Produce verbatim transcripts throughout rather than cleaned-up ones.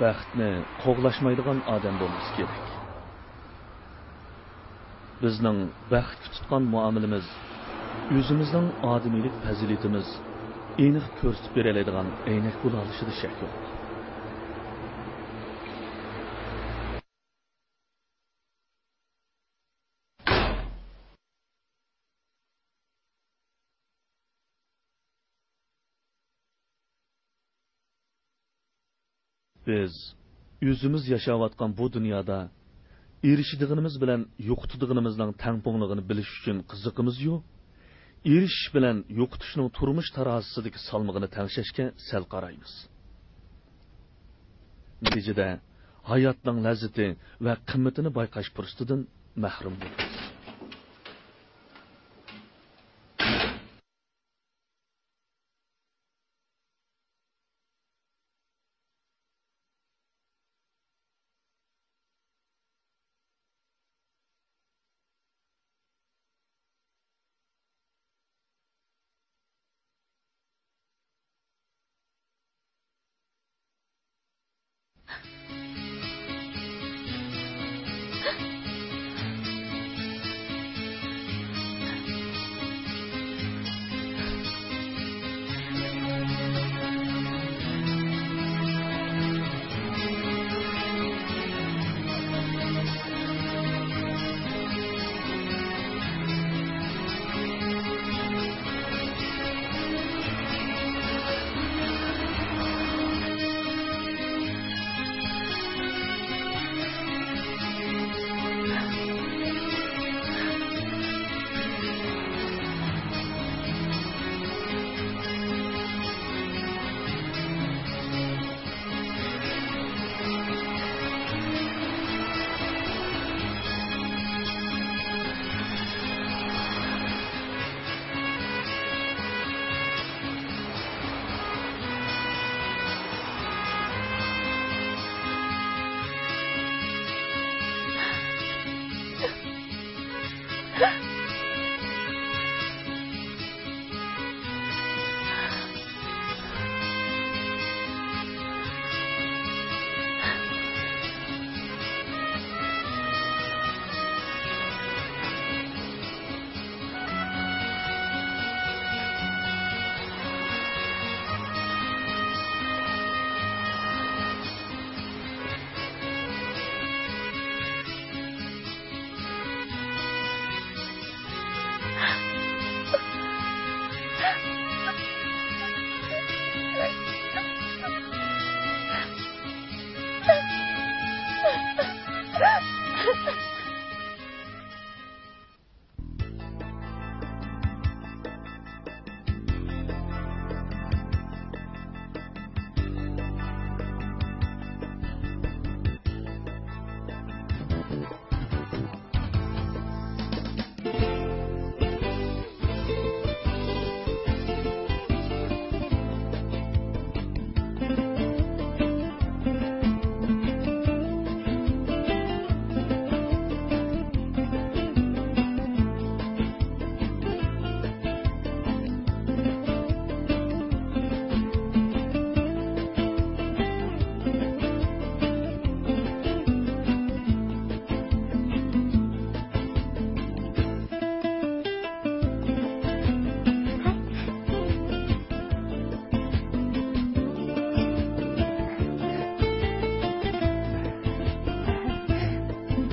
بەختنى قوغلاشمايدىغان ئادەم بولمىسا كېرەك. بىزنىڭ بەختكە تۇتقان مۇئامىلىمىز ئۆزىمىزنىڭ ئادىمىيلىك پەزىلىتىمىز ئېنىق كۆرسىتىپ بېرەلەيدىغان ئەينەك بولالىشىدا شەك يوق. بىز ئۆزىمىز ياشاۋاتقان بۇ دۇنيادا ئېرىشىدىغىنىمىز بىلەن يوقىتىدىغىنىمىزنىڭ تەڭپۇڭلۇقىنى بىلىش ئۈچۈن قىزىقىمىز-يۇ، ئېرىشىش بىلەن يوقىتىشنىڭ تۇرمۇش تارازىسىدىكى سالمىقىنى تەڭشەشكە سەل قارايمىز. نەتىجىدە، ھاياتنىڭ لەززىتى ۋە قىممىتىنى بايقاش پۇرسىتىدىن مەھرۇم بولىمىز.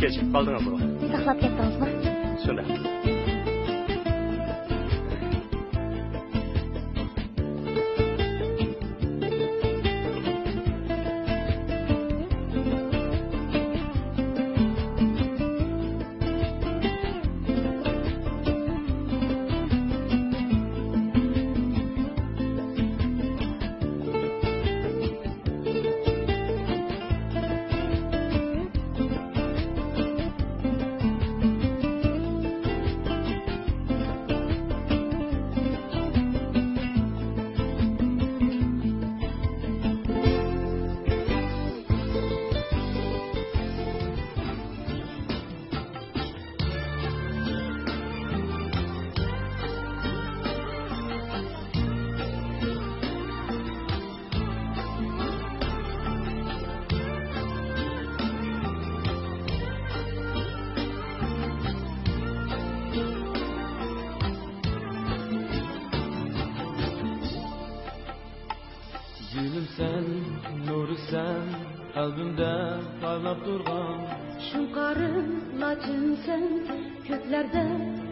كەچىكىپ قالدىڭىزغۇ؟ ساقلاپ كەتتىڭىزمۇ؟ شۇنداق. قەلبىمدە پارلاپ تۇرغان شۇڭقارىم لاچىنسەن، كۆكلەردە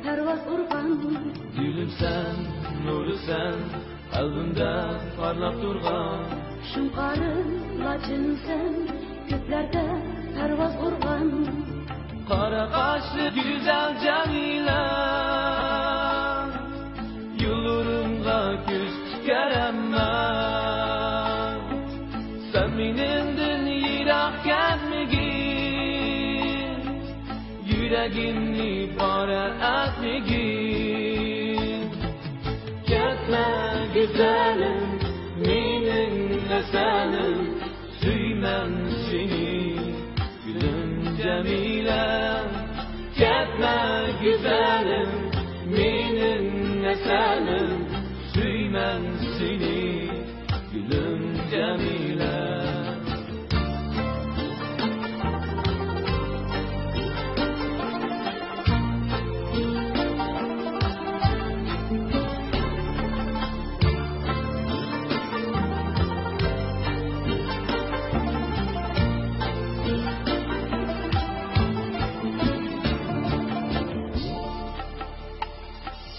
پەرۋاز ئۇرغان گۈلۈمسەن، نۇرىسەن، قەلبىمدە پارلاپ تۇرغان شۇڭقارىم لاچىنسەن، كۆكلەردە پەرۋاز ئۇرغان قارا قاشلىق گۈزەل جەمىلە. يوللىرىمغا كۆز تىكەر ئەمما، سەن مېنىڭدىن يىراق كەتمىگىن، يۈرەكىمنى پارە ئەتمىگىن. كەتمە گۈزەلىم، مېنىڭ ھەسەنىم، سۆيىمەن سېنى، گۈلۈم جەمىلە. كەتمە گۈزەلىم، مېنىڭ ھەسەنىم، سۆيىمەن سېنى، گۈلۈم جەمىلە.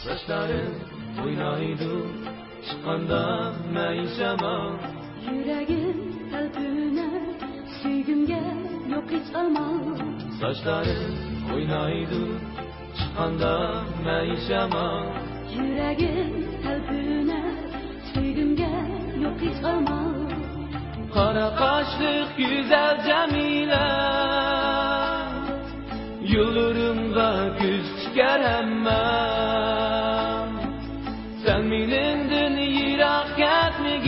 ساچلىرىڭ ئوينايدۇ، چىققاندا مەيىن شامال. يۈرەكلەر تەلپۈنەر، سۆيگۈمگە يوق ھېچ ئامال. ساچلىرىڭ ئوينايدۇ، چىققاندا مەيىن شامال. يۈرەكلەر تەلپۈنەر، سۆيگۈمگە يوق ھېچ ئامال. قارا قاشلىق گۈزەل جەمىلە، يوللىرىمغا كۆز تىكەر ھەممە. سەن مېنىڭدىن يىراق كەتمىگىن،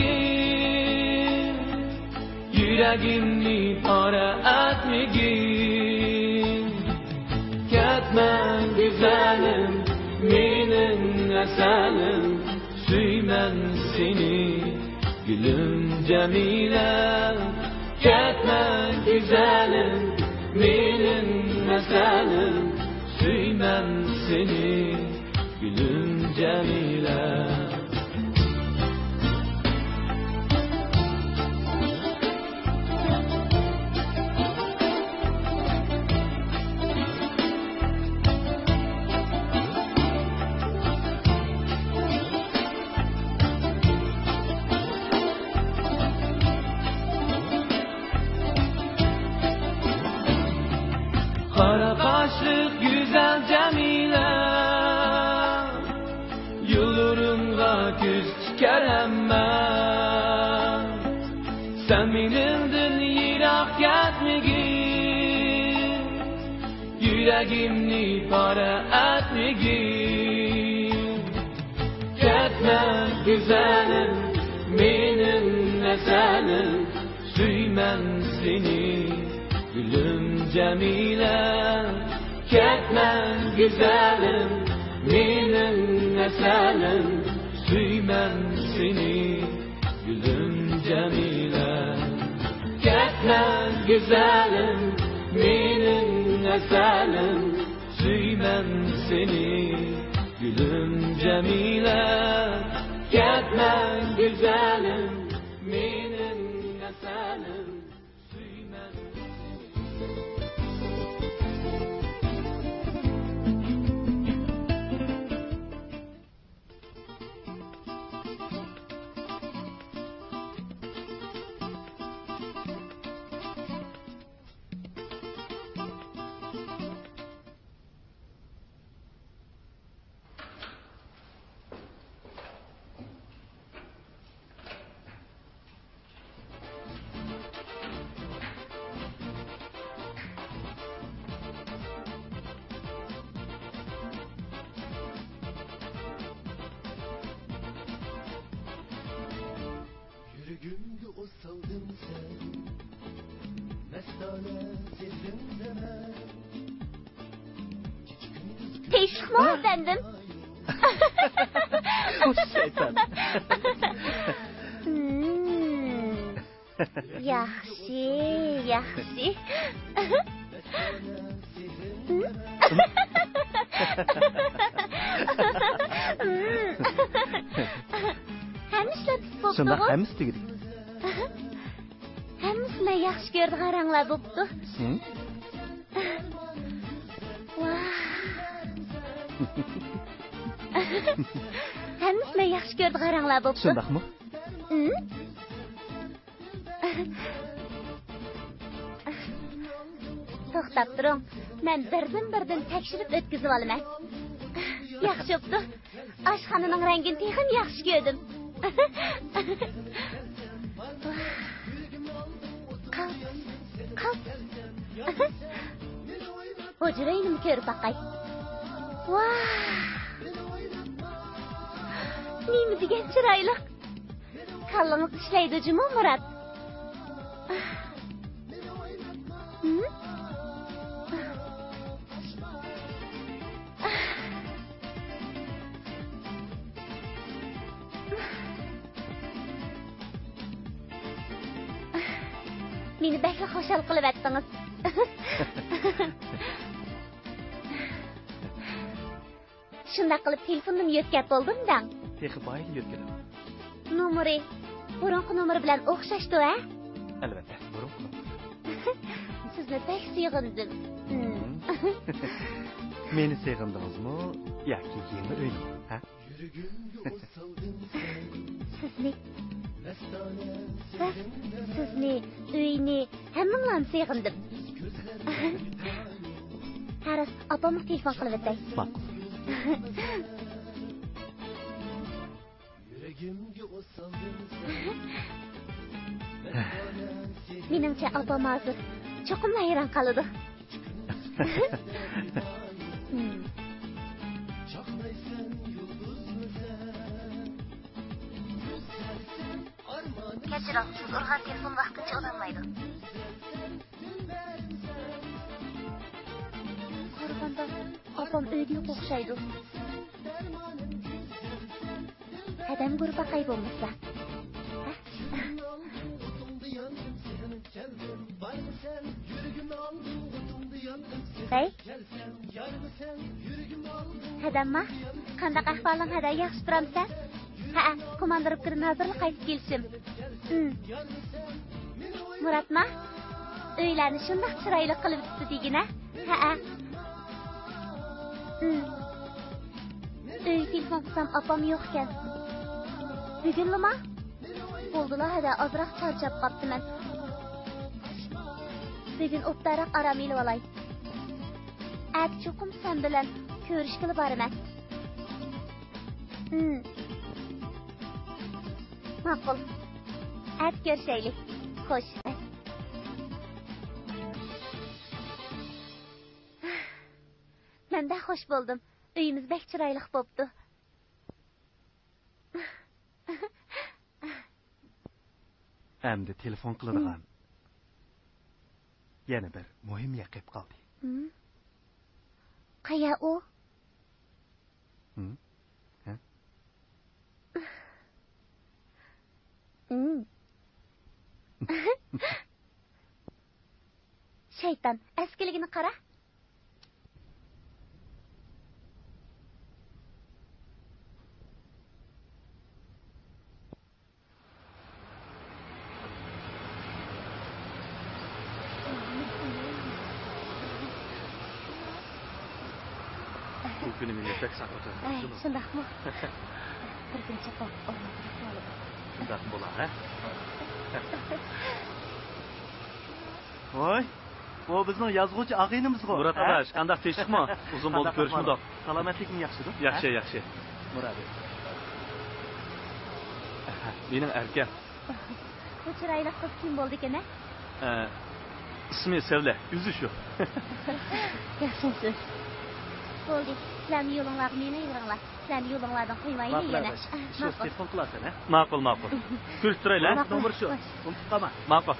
يۈرەكىمنى پارە ئەتمىگىن. كەتمە گۈزەلىم، مېنىڭ ھەسەنىم، سۆيىمەن سېنى، گۈلۈم جەمىلە. كەتمە گۈزەلىم، مېنىڭ ھەسەنىم، سۆيىمەن سېنى، گۈلۈم جەمىلە. قارا قاشلىق گۈزەل جەمىلە، يوللىرىمغا كۆز تىكەر ھەممە. سەن مېنىڭدىن يىراق كەتمىگىن، يۈرەكىمنى پارە ئەتمىگىن. كەتمە گۈزەلىم، مېنىڭ ھەسەنىم، سۆيىمەن سېنى، گۈلۈم جەمىلە. كەتمە گۈزەلىم، مېنىڭ ھەسەنىم، سۆيىمەن سېنى، گۈلۈم جەمىلە. كەتمە گۈزەلىم، مېنىڭ ھەسەنىم، سۆيىمەن سېنى، گۈلۈم جەمىلە. كەتمە گۈزەلىم، مېنىڭ ھەسەنىم، سۆيىمەن سېنى. يۈرىكىمگە ئوت سالدىڭ سەن، مەستانە سېھرىڭدە مەن. تىنچلىقمۇ، ئەپەندىم؟ خوش، شەيتان. مم. ياخشى، ياخشى. ھەممە ئىشلار تۈز بوپتىغۇ؟ شۇنداق، ھەممىسى تۈگىدى. ھەممىسى ياخشى كۆرىدىغان رەڭلەر بوپتۇ. ھە؟ ۋاھ. ھەممىسى مەن ياخشى كۆرىدىغان رەڭلەر بوپتۇ. شۇنداقمۇ؟ ھە؟ توختاپ تۇرۇڭ. مەن بىردىن-بىردىن تەكشۈرۈپ ئۆتكۈزۈۋالىمەن. ياخشى بوپتۇ. ئاشخانىنىڭ رەڭگىنى تېخىمۇ ياخشى كۆردۈم. قالت، قالت. ھۇجرا ئۆينىمۇ كۆرۈپ باقاي. ۋاھ! نېمە دېگەن چىرايلىق. كاللىڭىز ئىشلەيدۇ جۇمۇ، مۇرات؟ ھىم؟ مېنى بەكلا خۇشال قىلىۋەتتىڭىز. شۇنداق قىلىپ تېلېفوننىمۇ يۆتكەپ بولدۇم دەڭ. تېخى بايىلا يۆتكىدىم. نومۇرى بۇرۇنقى نومۇر بىلەن ئوخشاشتۇ ھە؟ ئەلۋەتتە، بۇرۇنقى نومۇر. سىزنى بەك سېغىندىم. ھىم. مېنى سېغىندىڭىزمۇ ياكى يېڭى ئۆينى؟ ھە؟ سىزنى، سىزنى، ئۆينى، ھەممىڭلارنى سېغىندىم. ھە راست، ئاپامغا تېلېفون قىلىۋېتەي. ماقۇل. مېنىڭچە ئاپام ھازىر چوقۇملا ھەيران قالىدۇ. كەچۈرۈڭ، سىز ئۇرغان تېلېفون ۋاقتىنچە ئۇلانمايدۇ. قارىغاندا ئاپام ئۆيدە يوق ئوخشايدۇ. ھەدەمگە ئۇرۇپ باقاي بولمىسا. ھەي. ھەدەمما، قانداق ئەھۋالىڭ ھەدە، ياخشى تۇرامسەن؟ ھەئە، كوماندىروپكىدىن ھازىرلا قايتىپ كېلىشىم. ئىم. مۇراتما، ئۆيلەرنى شۇنداق چىرايلىق قىلىۋېتىپتۇ دېگىنە. ھەئە. ئىم. ئۆيگە تېلېفون قىلسام ئاپام يوق ئىكەن. بۈگۈنلىما؟ بولدىلا ھەدە، ئازراق چارچاپ قاپتىمەن. بۈگۈن ئوبدانراق ئارام ئېلىۋالاي. ئەتە چوقۇم سەن بىلەن كۆرۈشكىلى بارىمەن. ھىم. ماقۇل. ئەتە كۆرۈشەيلى. خوش. مەن بەك خوش بولدۇم. ئۆيىمىز بەك چىرايلىق بوپتۇ. ئەمدى تېلېفون قىلىدىغان يەنە بىر مۇھىم يەر قېلىپ قالدى. ھىم؟ قەيەر ئۇ؟ ھىم؟ ھە؟ ھىم. شەيتان، ئەسكىلىكىنى قارا. بۇ كۈنى مېنى بەك ساقلىدى. ئەي، شۇنداقمۇ؟ بىر كۈن چېقىپ ئورنىغا كىرىپ قالىدۇ. شۇنداق بولا، ھە؟ ۋاي، بۇ بىزنىڭ يازغۇچى ئاغىنىمىزغۇ. مۇرات ئاداش، قانداق، تىنچلىقمۇ؟ ئۇزۇن بولدى كۆرۈشمىدۇق. سالامەتلىكمۇ ياخشىدۇ؟ ياخشى، ياخشى. مۇرات. مېنىڭ ئەركەم. بۇ چىرايلىق قىز كىم بولىدىكىن ھە؟ ئە، ئىسمى سەۋلە، ئۆزى شۇ. ياخشىمۇسىز؟ بولدى، سىلەرمۇ يولۇڭلارغا مېڭىۋېرىڭلار. سىلەرنى يولۇڭلاردىن قويمايلى يەنە. ماقۇل، ئاداش. ئىشىڭىزنى تېلېفون قىلارسەن ھە؟ ماقۇل، ماقۇل. كۆرۈشۈپ تۇرايلى ھە؟ ماقۇل. نومۇر شۇ. خوش. ئۇنتۇپ قالما. ماقۇل.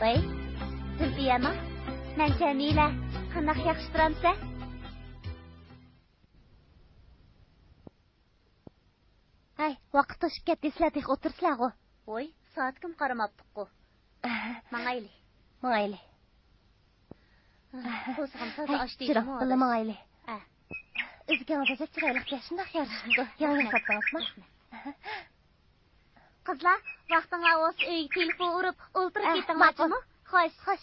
ۋەي، زۇلپىيەما، مەن كەمىلە، قانداق ياخشى تۇرامسەن؟ ھەي، ۋاقىت توشۇپ كەتتى، سىلەر تېخى ئولتۇرسىلەرغۇ. ۋوي، سائەتكىمۇ قارىماپتىققۇ. ماڭايلى. ماڭايلى. توسىغان سادا ئاشتى جۇمۇ. بىللە ماڭايلى. ئۈزۈكىڭىز ئەجەب چىرايلىق، شۇنداق يارىشىپتۇ. يېڭى ياساتتىڭىزمۇ؟ قىزلار، ۋاقتىڭلار بولسا ئۆيگە تېلېفون ئۇرۇپ ئولتۇرۇپ كېتىڭلار جۇمۇ. خوش. خوش.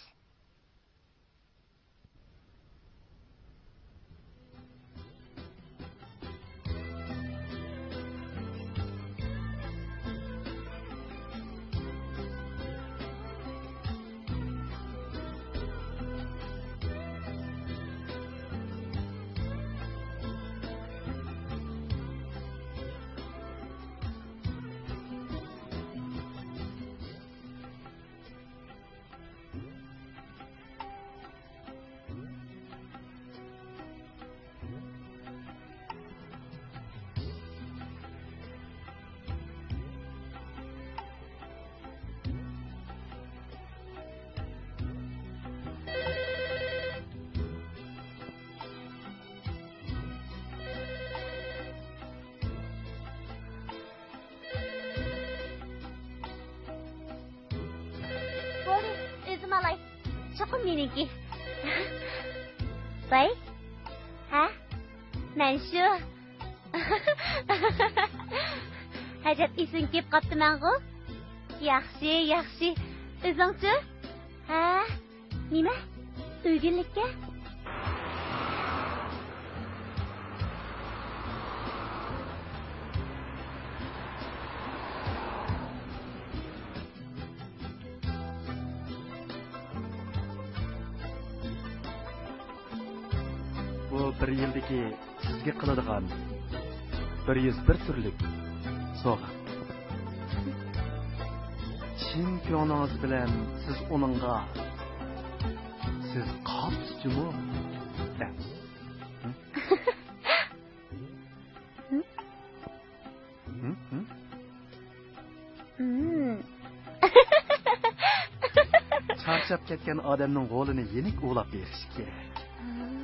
بولدى، ئۆزۈم ئالاي. چوقۇم مېنىڭكى. ۋاي. ھە؟ مەن شۇ. ئەجەب ئېسىڭگە كېلىپ قاپتىمەنغۇ. ياخشى، ياخشى. ئۆزۈڭچۇ؟ ھە؟ نېمە؟ ئۆگۈنلۈككە؟ بۇ بىر يىلدىكى سىزگە قىلىدىغان بىر يۈز بىر تۈرلۈك سوۋغا. چىن كۆڭلىڭىز بىلەن سىز ئۇنىڭغا، سىز قاپسىز جۇمۇ دەڭ. ھە؟ ھە؟ ھە؟ ھە؟ مم. چارچاپ كەتكەن ئادەمنىڭ غولىنى يېنىك ئۇۋىلاپ بېرىش كېرەك. مم.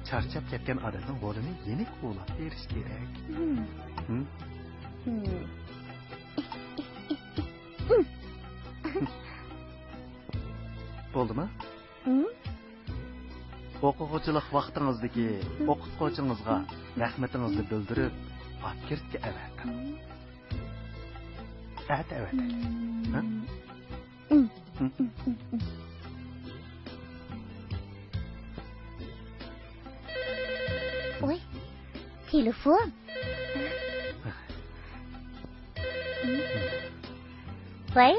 چارچاپ كەتكەن ئادەمنىڭ غولىنى يېنىك ئۇۋىلاپ بېرىش كېرەك. مم. ھە؟ مم. بولدىما؟ ھە؟ ئوقۇغۇچىلىق ۋاقتىڭىزدىكى ئوقۇتقۇچىڭىزغا رەھمىتىڭىزنى بىلدۈرۈپ، ئاتكىرتكە ئەۋەتىڭ. ئەتە ئەۋەتەي. ھە؟ ۋاي، تېلېفون. ۋاي.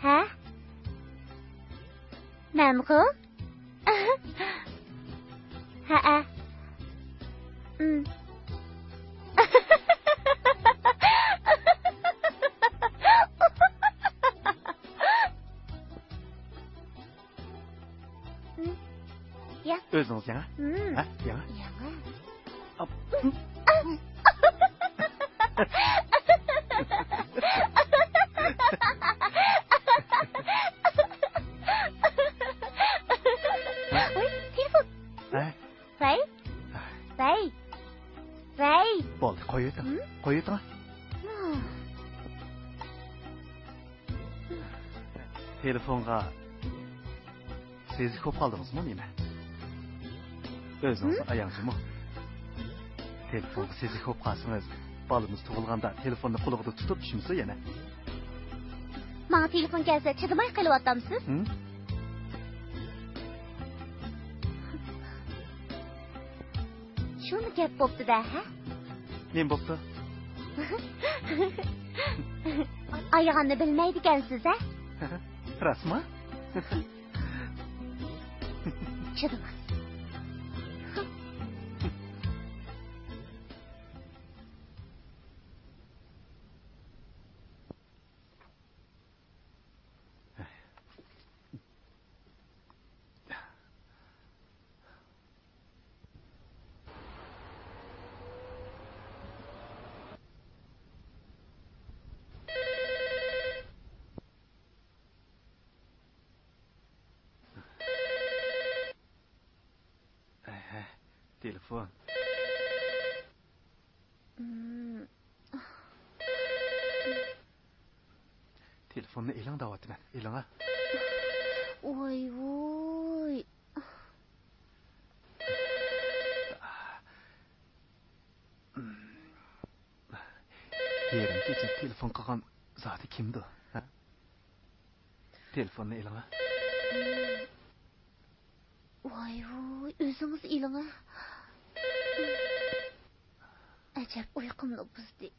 ھە؟ مەنغۇ؟ ھەئە. ئىم. ئىم. يا. ئۆزىڭىز يەڭ. ئىم. ھە؟ يەڭ. يەڭ. ۋاي، تېلېفون. ھە؟ ۋاي. ۋاي. ۋاي. بولدى، قويۇۋېتىڭ. ھىم؟ قويۇۋېتىڭ. ھىم. تېلېفونغا سېزىك بولۇپ قالدىڭىزمۇ نېمە؟ ئۆزىڭىزنى ئاياڭ جۇمۇ. تېلېفونغا سېزىك بولۇپ قالسىڭىز، بالىمىز تۇغۇلغاندا تېلېفوننى قولىغا تۇتۇپ چۈشمىسۇن يەنە. ماڭا تېلېفون كەلسە چىدىماي قېلىۋاتامسىز؟ ھىم؟ شۇمۇ گەپ بوپتۇ-دە، ھە؟ نېمە بوپتۇ؟ ئايىغاننى بىلمەيدىكەنسىز، ھە؟ راستمۇ؟ چىدىماس. تېلېفون. تېلېفوننى ئېلىڭ دەۋاتىمەن، ئېلىڭا. ۋاي ۋۇي. يېرىم كېچىدە تېلېفون قىلغان زادى كىمدۇ؟ ھە؟ تېلېفوننى ئېلىڭا. ۋاي ۋۇي، ئۆزىڭىز ئېلىڭا. ئەجەب ئۇيقۇمنى بۇزدى.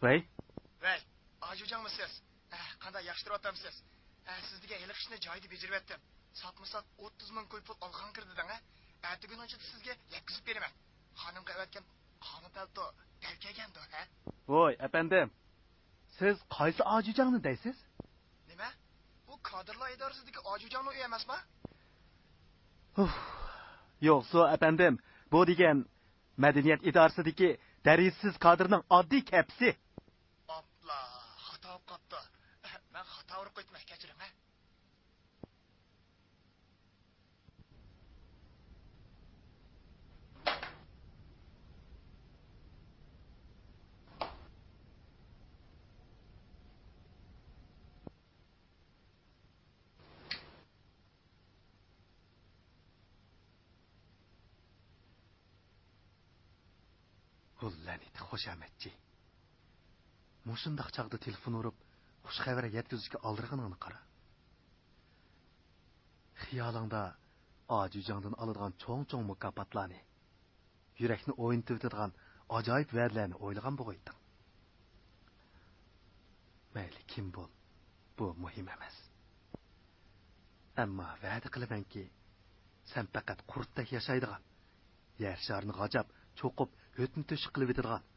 ۋەي. ۋەي، ئاجۇجاڭمۇ سىز؟ ئەھ، قانداق ياخشى تۇرۇۋاتامسىز؟ ئەھ، سىز دېگەن ھېلىقى ئىشنى جايىدا بېجىرىۋەتتىم. ساپمۇ ساپ ئوتتۇز مىڭ كوي پۇل ئالغان كىردىدىڭ، ھە؟ ئەتىگۈننىڭ ئىچىدە سىزگە يەتكۈزۈپ بېرىمەن. خانىمغا ئەۋەتكەن قاغا پەلتو دەل كەلگەندۇ، ھە؟ ۋوي، ئەپەندىم، سىز قايسى ئاجۇجاڭنى دەيسىز؟ نېمە؟ بۇ كادىرلار ئىدارىسىدىكى ئاجۇجاڭنىڭ ئۆيى ئەمەسما؟ ھۇھ، يوقسۇ، ئەپەندىم، بۇ دېگەن مەدەنىيەت ئىدارىسىدىكى دەرىجىسىز كادىرنىڭ ئاددىي كەپىسى. ئاپلا، خاتا بولۇپ قاپتۇ. مەن خاتا ئۇرۇپ قويدۇم، كەچۈرۈڭ، ھە؟ ھۇ لەنىتى خۇشامەتچى! مۇشۇنداق چاغدا تېلېفون ئۇرۇپ، خۇش خەۋەر يەتكۈزۈشكە ئالدىرىغىنىڭنى قارا. خىيالىڭدا ئاجۇجاڭدىن ئالىدىغان چوڭ-چوڭ مۇكاپاتلارنى، يۈرەكنى ئوينىتىۋېتىدىغان ئاجايىپ ۋەدىلەرنى ئويلىغان بوغايتتىڭ. مەيلى كىم بول، بۇ مۇھىم ئەمەس. ئەمما ۋەدە قىلىمەنكى، سەن پەقەت قۇرتتەك ياشايدىغان، يەر شارىنى غاجاپ، چوقۇپ، ھۆتنى تۆشۈك قىلىۋېتىدىغان،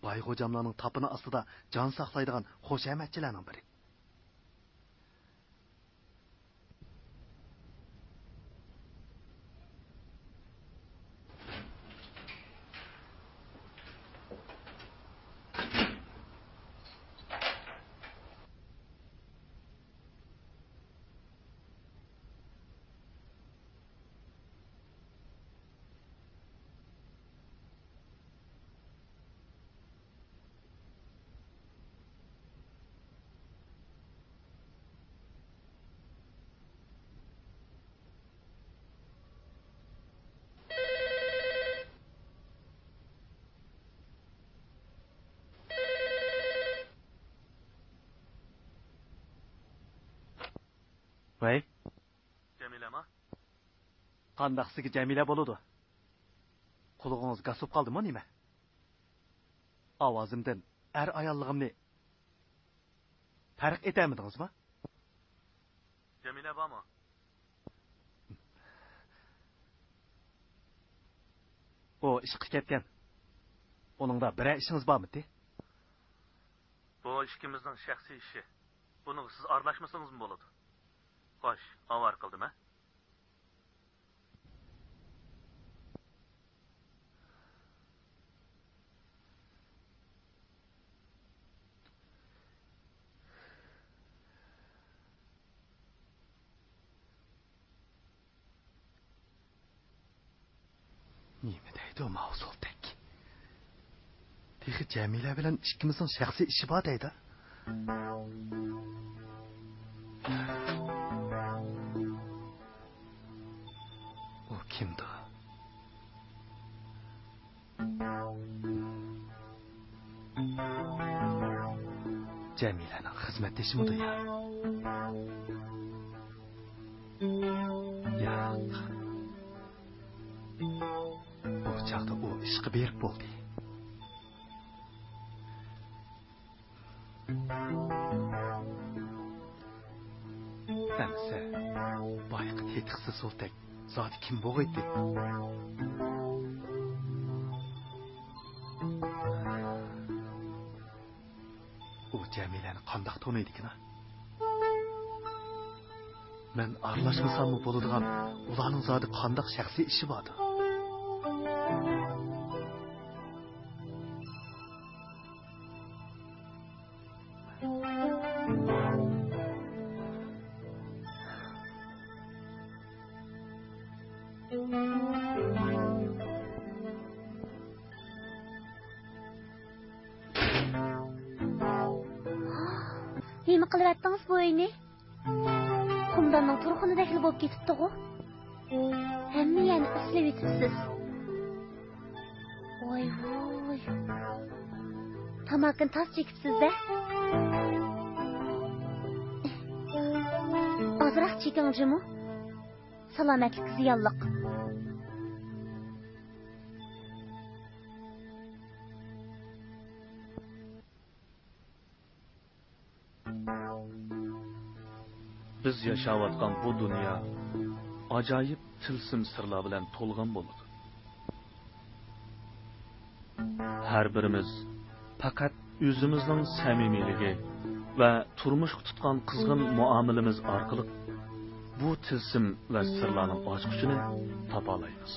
باي غوجاملارنىڭ تاپىنى ئاستىدا جان ساقلايدىغان خۇشامەتچىلەرنىڭ بىرى. ۋەي. جەمىلەما؟ قانداق سىزگە جەمىلە بولىدۇ؟ قۇلىقىڭىز گاس بولۇپ قالدىمۇ نېمە؟ ئاۋازىمدىن ئەر-ئاياللىقىمنى پەرق ئېتەلمىدىڭىزمۇ؟ جەمىلە بارمۇ؟ ئۇ ئىشقا كەتكەن. ئۇنىڭدا بىرەر ئىشىڭىز بارمىدى؟ بۇ ئىككىمىزنىڭ شەخسىي ئىشى. بۇنىڭغا سىز ئارىلاشمىسىڭىزمۇ بولىدۇ. خوش، ئاۋارە قىلدىم، ھە؟ نېمە دەيدۇ ماۋۇ سولتەك؟ تېخى جەمىلە بىلەن ئىككىمىزنىڭ شەخسىي ئىشى بار دەيدۇ. ئۇ كىمدۇ؟ جەمىلەنىڭ خىزمەتدىشىمىدۇ يا؟ ياق. بۇ چاغدا ئۇ ئىشقا بېرىپ بولدى. ئەمىسە، بايىقى تېتىقسىز سولتەك زادى كىم بوغايتتى؟ جەمىلەنى قانداق تونۇيدىكىنا؟ مەن ئارىلاشمىساممۇ بولىدىغان ئۇلارنىڭ زادى قانداق شەخسىي ئىشى باردۇ؟ نېمە قىلىۋەتتىڭىز بۇ ئۆينى؟ قۇمداننىڭ تۇرخۇنىدەكلا بولۇپ كېتىپتىغۇ. ھەممە يەرنى ئىسلىۋېتىپسىز. ۋاي ۋاي. تاماكىنى تاز چېكىپسىز-دە. ئازراق چېكىڭ جۇمۇ. سالامەتلىككە زىيانلىق. بىز ياشاۋاتقان بۇ دۇنيا ئاجايىپ تىلسىم سىرلار بىلەن تولغان بولىدۇ. ھەر بىرىمىز پەقەت ئۆزىمىزنىڭ سەمىمىيلىكى ۋە تۇرمۇشقا تۇتقان قىزغىن مۇئامىلىمىز ئارقىلىق بۇ تىلسىم ۋە سىرلارنىڭ ئاچقۇچىنى تاپالايمىز.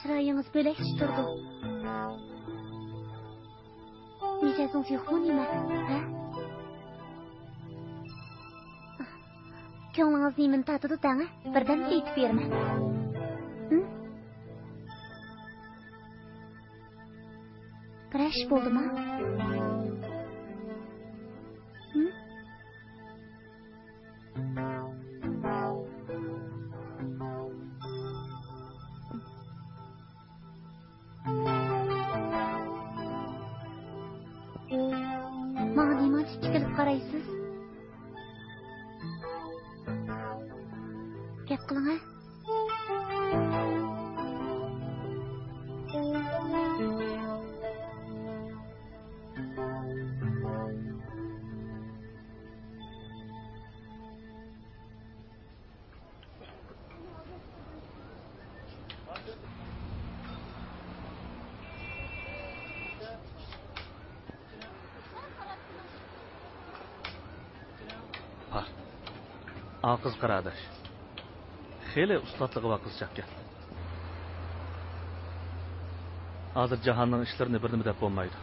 چىرايىڭىز بۆلەكچە تۇرىدۇ. مىجەزىڭىز يوقمۇ نېمە؟ ھە؟ كۆڭلىڭىز نېمىنى تارتىدۇ دەڭە، بىردەمدە ئېيتىپ بېرىمەن. ھىم؟ بىرەر ئىش بولدىما؟ ھىم؟ ماڭا نېمانچە تىكىلىپ قارايسىز؟ گەپ قىلىڭە. ھا. ئا قىز قاراداش. خېلى ئۇستاتلىقى بار قىزچاقكەن. ھازىر جاھاننىڭ ئىشلىرىنى بىر نېمە دەپ بولمايدۇ.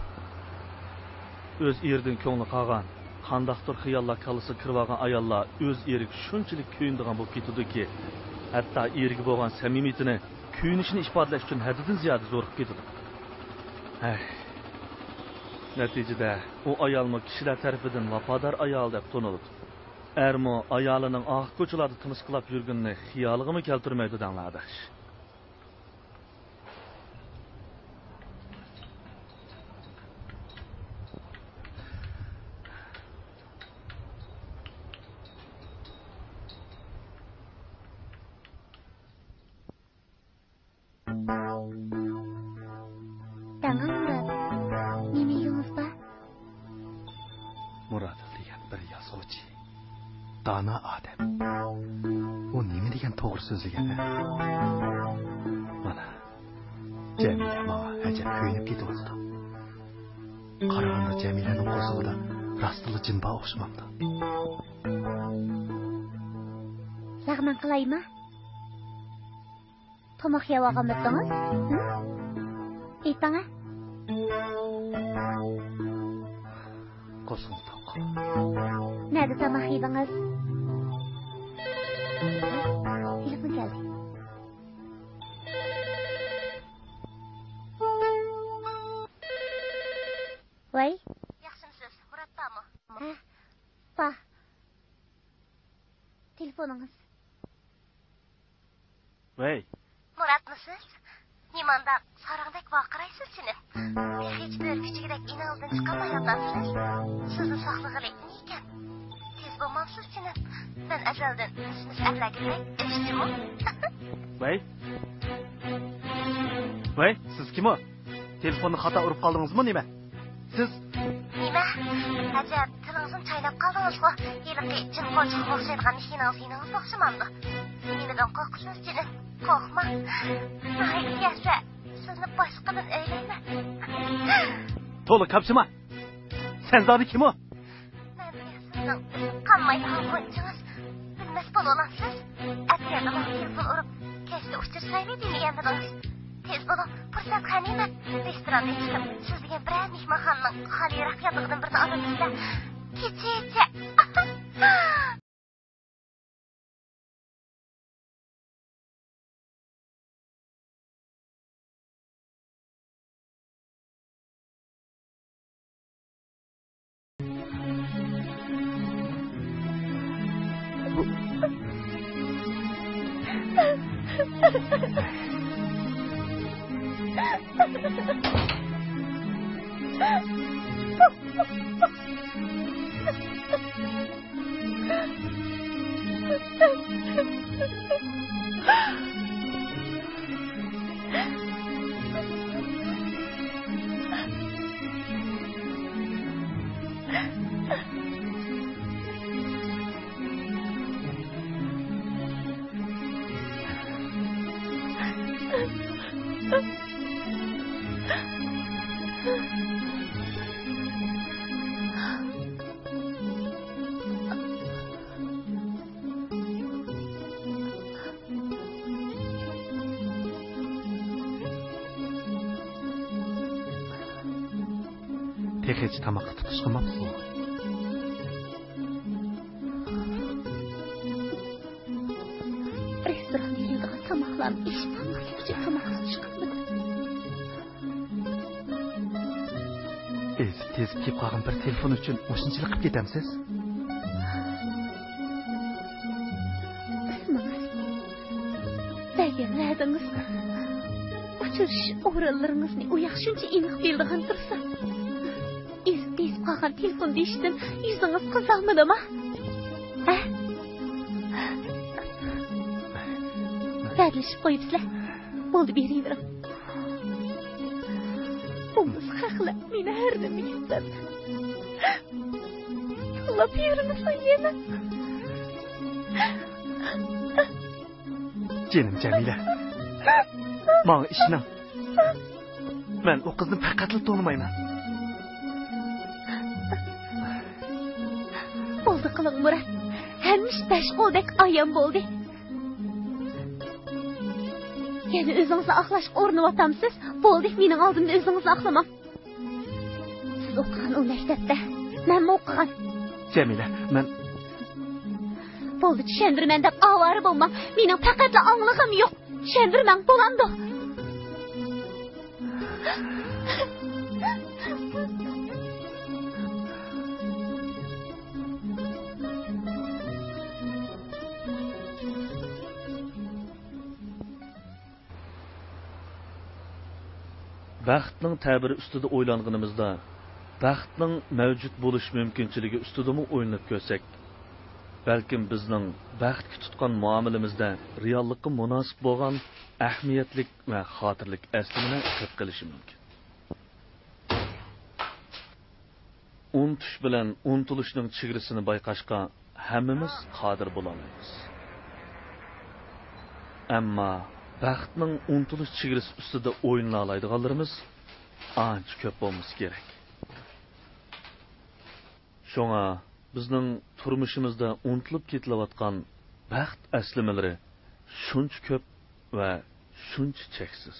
ئۆز ئېرىدىن كۆڭلى قالغان، قانداقتۇر خىياللار كاللىسىغا كىرىۋالغان ئاياللار ئۆز ئېرىگە شۇنچىلىك كۆيۈنىدىغان بولۇپ كېتىدۇكى، ھەتتا ئېرىگە بولغان سەمىمىيىتىنى، كۆيۈنۈشىنى ئىپادىلەش ئۈچۈن ھەددىدىن زىيادە زورىيىپ كېتىدۇ. ھەي. نەتىجىدە ئۇ ئايالمۇ كىشىلەر تەرىپىدىن ۋاپادار ئايال دەپ تونۇلىدۇ. ئەرمۇ ئايالىنىڭ ئاق كوچىلاردا تىمىسقىلاپ يۈرگىنىنى خىيالىغىمۇ كەلتۈرمەيدۇ دەڭلار ئاداش. دەڭە مۇرات، نېمە يېگۈڭىز بار؟ مۇرادىل دېگەن بىر يازغۇچى، دانا ئادەم. ئۇ نېمە دېگەن توغرا سۆزلىگەن، ھە؟ مانا، جەمىلە ماڭا ئەجەب كۆيۈنۈپ كېتىۋاتىدۇ. قارىغاندا جەمىلەنىڭ قورسىقىدا راستلا جىن بار ئوخشىمامدۇ؟ لەغمەن قىلايما؟ تاماق يەۋالغانمىدىڭىز؟ ھە؟ ئېيتىڭە. قورسىقىڭىز توق. نەدە تاماق يېدىڭىز؟ تېلېفون كەلدى. ۋەي. ياخشىمسىز؟ مۇرات بارمۇ؟ ھە، بار. تېلېفونىڭىز. ۋەي. مۇراتمۇسىز؟ نېمانداق ساراڭدەك ۋارقىرايسىز جېنىم؟ تېخىچە بۆرە كۈچۈكىدەك ئىنىڭىزدىن چىقالمايۋاتامسىز؟ سىزنى ساقلىغىلى نېمىكەن؟ تېز بولمامسىز جېنىم؟ مەن ئەزەلدىن سىنىپ ئەرلەرگە بەك ئىشچىمۇ. ۋەي. ۋەي، سىز كىم ئۇ؟ تېلېفوننى خاتا ئۇرۇپ قالدىڭىزمۇ نېمە؟ سىز. نېمە؟ ئەجەب، تىلىڭىزنى چايناپ قالدىڭىزغۇ؟ ھېلىقى جىن قونچىقىغا ئوخشايدىغان ئىشىنىڭىز يېنىڭىزدا ئوخشىمامدۇ؟ نېمىدىن قورقىسىز جېنىم؟ قورقماڭ. ناھايىتى يەسە، سىزنى باشقىدىن ئۆيلەيمەن. تولا كاپشىما! سەن زادى كىم ئۇ؟ مەن سىزنىڭ ئۆسۈپ قالمايدىغان غۇنچىڭىز. بىلمەس بولۇۋالامسىز؟ ئەتىگەندە ماڭا تېلېفون ئۇرۇپ، كەچتە ئۇچرىشايلى دېمىگەنمىدىڭىز؟ تېز بولۇڭ، پۇرسەت غەنىيمەت. رېستوراندا چىقىپ، سىز دېگەن بىرەر مېھمانخانىنىڭ خالىيراق ياتىقىدىن بىرىنى ئالىمىز-دە. كېچىچە. تېخىچە تاماققا تۇتۇش قىلماپسىزغۇ؟ رېستوراندا يەيدىغان تاماقلارنى ئېشىپ بولماسلىق ئۈچۈن تاماقسىز چىقىپمەن. ئېزىپ-تېزىپ كېلىپ قالغان بىر تېلېفون ئۈچۈن مۇشۇنچىلىك قىلىپ كېتەمسىز؟ ماڭا بەرگەن ۋەدىڭىز، ئۇچرىشىش ئورۇنلىرىڭىزنى ئۇ ياق شۇنچە ئېنىق بىلىدىغان تۇرسا، ئېزىپ-تېزىپ قالغان تېلېفون دېيىشتىن يۈزىڭىز قىزارمىدىما؟ ھە؟ ۋەدىلىشىپ قويۇپسىلەر. بولدى، بېرىۋېرىڭ. بولمىسا خەقلەر مېنى ھەر نېمىگە يېتەر. تىللاپ يۈرمىسۇن يەنە. جېنىم جەمىلە، ماڭا ئىشىنىڭ. مەن ئۇ قىزنى پەقەتلا تونۇمايمەن. بولدى قىلىڭ، مۇرات. ھەممە ئىش بەش قولدەك ئايان بولدى. يەنە ئۆزىڭىزنى ئاقلاشقا ئۇرۇنۇۋاتامسىز؟ بولدى، مېنىڭ ئالدىمدا ئۆزىڭىزنى ئاقلىماڭ. سىز ئوقۇغان ئۇ مەكتەپتە مەنمۇ ئوقۇغان. جەمىلە، مەن. بولدى، چۈشەندۈرىمەن دەپ ئاۋارە بولماڭ. مېنىڭ پەقەتلا ئاڭلىغۇم يوق. چۈشەندۈرمەڭ، بولامدۇ؟ بەختنىڭ تەبىرى ئۈستىدە ئويلانغىنىمىزدا، بەختنىڭ مەۋجۇت بولۇش مۇمكىنچىلىكى ئۈستىدىمۇ ئويلىنىپ كۆرسەك، بەلكىم بىزنىڭ بەختكە تۇتقان مۇئامىلىمىزدە رېئاللىققا مۇناسىپ بولغان ئەھمىيەتلىك ۋە خاتىرىلىك ئەسلىمىلەر كىرىپ قېلىشى مۇمكىن. ئۇنتۇش بىلەن ئۇنتۇلۇشنىڭ چېگرىسىنى بايقاشقا ھەممىمىز قادىر بولالايمىز. ئەمما بەختنىڭ ئۇنتۇلۇش چېگرىسى ئۈستىدە ئوينىلالايدىغانلىرىمىز ئانچە كۆپ بولمىسا كېرەك. شۇڭا بىزنىڭ تۇرمۇشىمىزدا ئۇنتۇلۇپ كېتىلىۋاتقان بەخت ئەسلىمىلىرى شۇنچە كۆپ ۋە شۇنچە چەكسىز.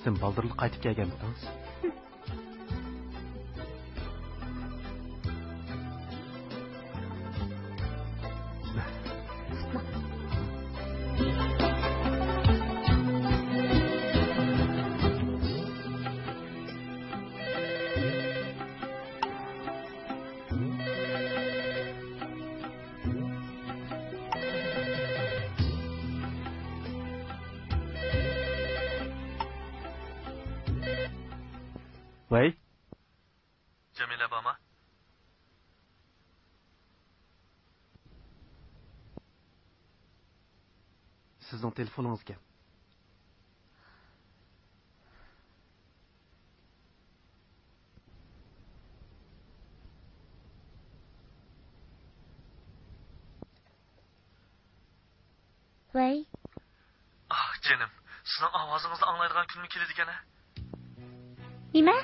سىز بالدۇرلا قايتىپ كەلگەنمىدىڭىز؟ ۋەي. جەمىلە بارمۇ؟ سىزنىڭ تېلېفونىڭىزكەن. ۋەي. ئاھ، جېنىم، سىزنىڭ ئاۋازىڭىزنى ئاڭلايدىغان كۈنمۇ كېلىدىكەن ھە؟ نېمە؟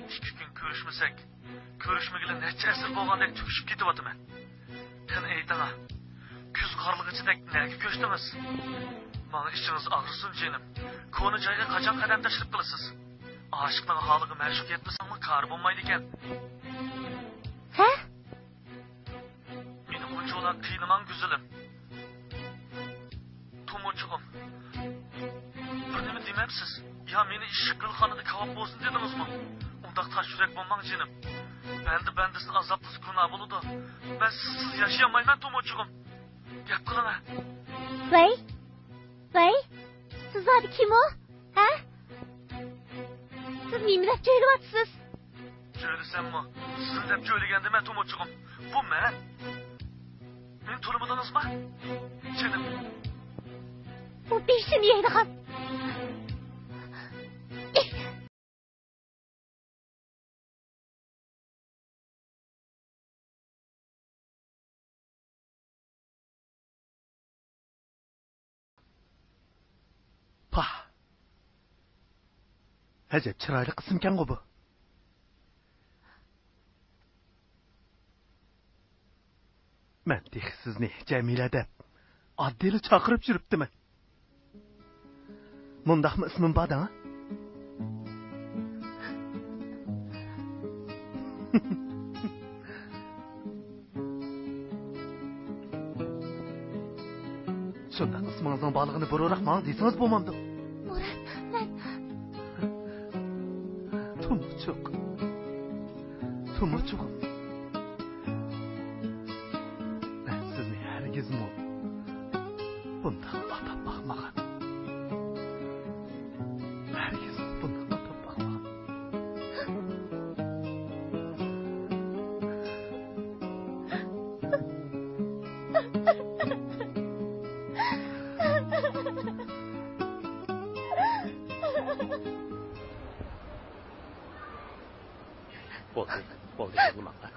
ئىككى كۈن كۆرۈشمىسەك، كۆرۈشمىگىلى نەچچە ئەسىر بولغاندەك تۈگىشىپ كېتىۋاتىمەن. قېنى ئېيتىڭا، كۈز قارلىغىچىدەك نەگە كۆچتىڭىز؟ ماڭا ئىچىڭىز ئاغرىسۇن جېنىم. كونا جايغا قاچان قەدەم تەشرىپ قىلىسىز؟ ئاشىقنىڭ ھالىغا مەشۇق يەتمىسەڭمۇ كارى بولمايدىكەن. ھە؟ مېنى بۇنچىۋالا قىينىماڭ گۈزىلىم. تومۇرچۇقۇم، بىر نېمە دېمەمسىز؟ يا مېنى ئىششىق گۈلخانىدا كاۋاپ بولسۇن دېدىڭىزمۇ؟ ئۇنداق تاش يۈرەك بولماڭ جېنىم. بەندە بەندىسىنى ئازابلىسا گۇناھ بولىدۇ. مەن سىزسىز ياشىيالمايمەن تومۇرچۇقۇم. گەپ قىلىڭە. ۋەي، ۋەي، سىز زادى كىم ئۇ؟ ھە؟ سىز نېمە دەپ جۆيلۈۋاتىسىز؟ جۆيلىسەممۇ، سىزنى دەپ جۆيلىگەندىمەن تومۇرچۇقۇم. بۇ مەن. مېنى تونۇمىدىڭىزمۇ؟ جېنىم. بۇ بېشىنى يەيدىغان. پاھ! ئەجەب چىرايلىق ئىسىمكەنغۇ بۇ. مەن تېخى سىزنى جەمىلە دەپ ئاددىيلا چاقىرىپ يۈرۈپتىمەن. مۇنداقمۇ ئىسمىم بار دەڭ؟ شۇنداق ئىسمىڭىزنىڭ بارلىقىنى بۇرۇنراق ماڭا دېسىڭىز بولمامدۇ؟ مۇرات، مەن. تومۇرچۇق. تومۇرچۇقۇم. مەن سىزنى ھەرگىزمۇ بۇنداق ئاتاپ باقمىغان. ھەرگىزمۇ بۇنداق ئاتاپ باقمىغان. بولدى، بولدى، يىغلىماڭلار.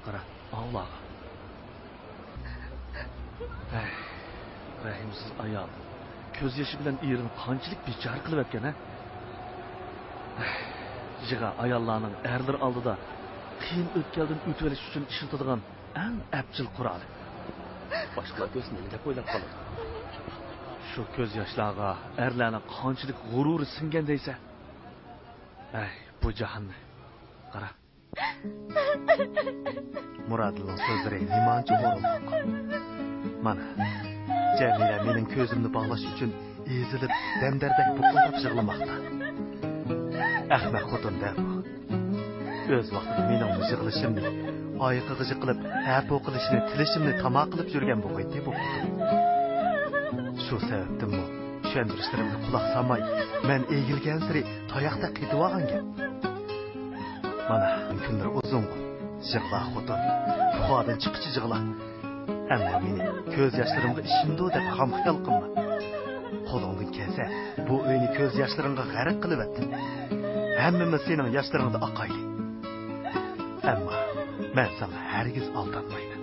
قارا، ئاۋۇلارغا. ھەي، رەھىمسىز ئايال. كۆز يېشى بىلەن ئېرىنى قانچىلىك بىچارە قىلىۋەتكەن، ھە؟ ھەي، يىغا ئاياللارنىڭ ئەرلىرى ئالدىدا قىيىن ئۆتكەلدىن ئۆتۈۋېلىش ئۈچۈن ئىشلىتىدىغان ئەڭ ئەپچىل قورالى. باشقىلار كۆرسە نېمە دەپ ئويلاپ قالىدۇ؟ شۇ كۆز ياشلارغا ئەرلەرنىڭ قانچىلىك غۇرۇرى سىڭگەن دەيسەن؟ ھەي، بۇ جاھاننى قارا. مۇرادىلنىڭ سۆزلىرى نېمانچە ئورۇنلۇق. مانا، جەمىلە مېنىڭ كۆزۈمنى باغلاش ئۈچۈن ئېزىلىپ، دەمدەردەك بۇقۇلداپ يىغلىماقتا. ئەخمەق خوتۇن-دە بۇ. ئۆز ۋاقتىدا مېنىڭمۇ يىغلىشىمنى، ئايىقىغا يىقىلىپ، ھە-پۇ قىلىشنى، تىلىشىمنى تاما قىلىپ يۈرگەن بولغىيتتى بۇ خوتۇن. شۇ سەۋەبتىنمۇ چۈشەندۈرۈشلىرىمگە قۇلاق سالماي، مەن ئېگىلگەنسېرى تاياقتەك قېتىۋالغان گەپ. مانا، كۈنلىرى ئۇزۇنغۇ. يىغلا خوتۇن، ئۇخادىن چىققىچە يىغلا. ئەمما مېنى كۆز ياشلىرىمغا ئىشىنىدۇ دەپ خام خىيال قىلما. قولۇڭدىن كەلسە، بۇ ئۆينى كۆز ياشلىرىڭغا غەرق قىلىۋەت. ھەممىمىز سېنىڭ ياشلىرىڭدا ئاقايلى. ئەمما مەن ساڭا ھەرگىز ئالدانمايمەن.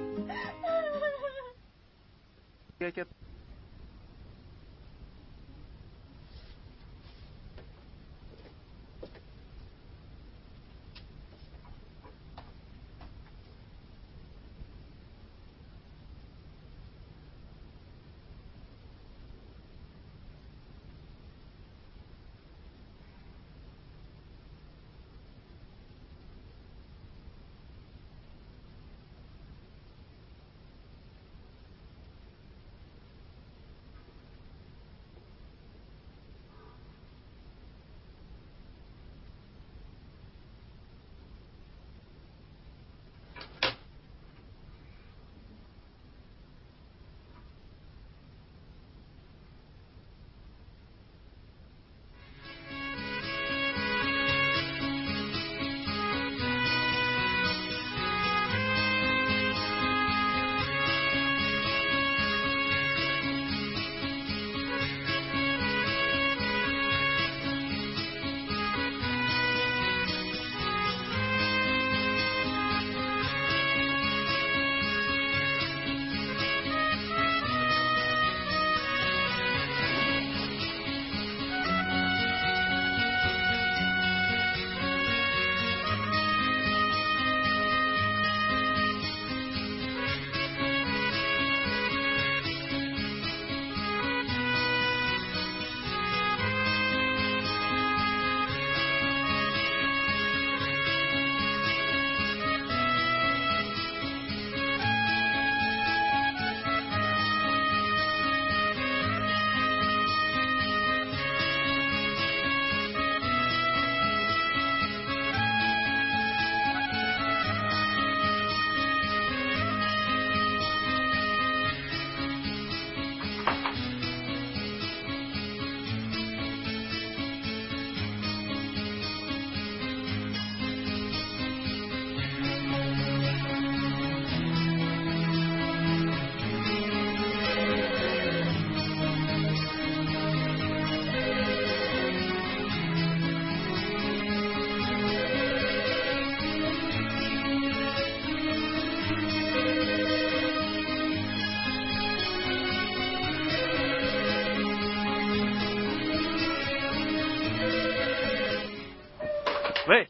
ۋەي!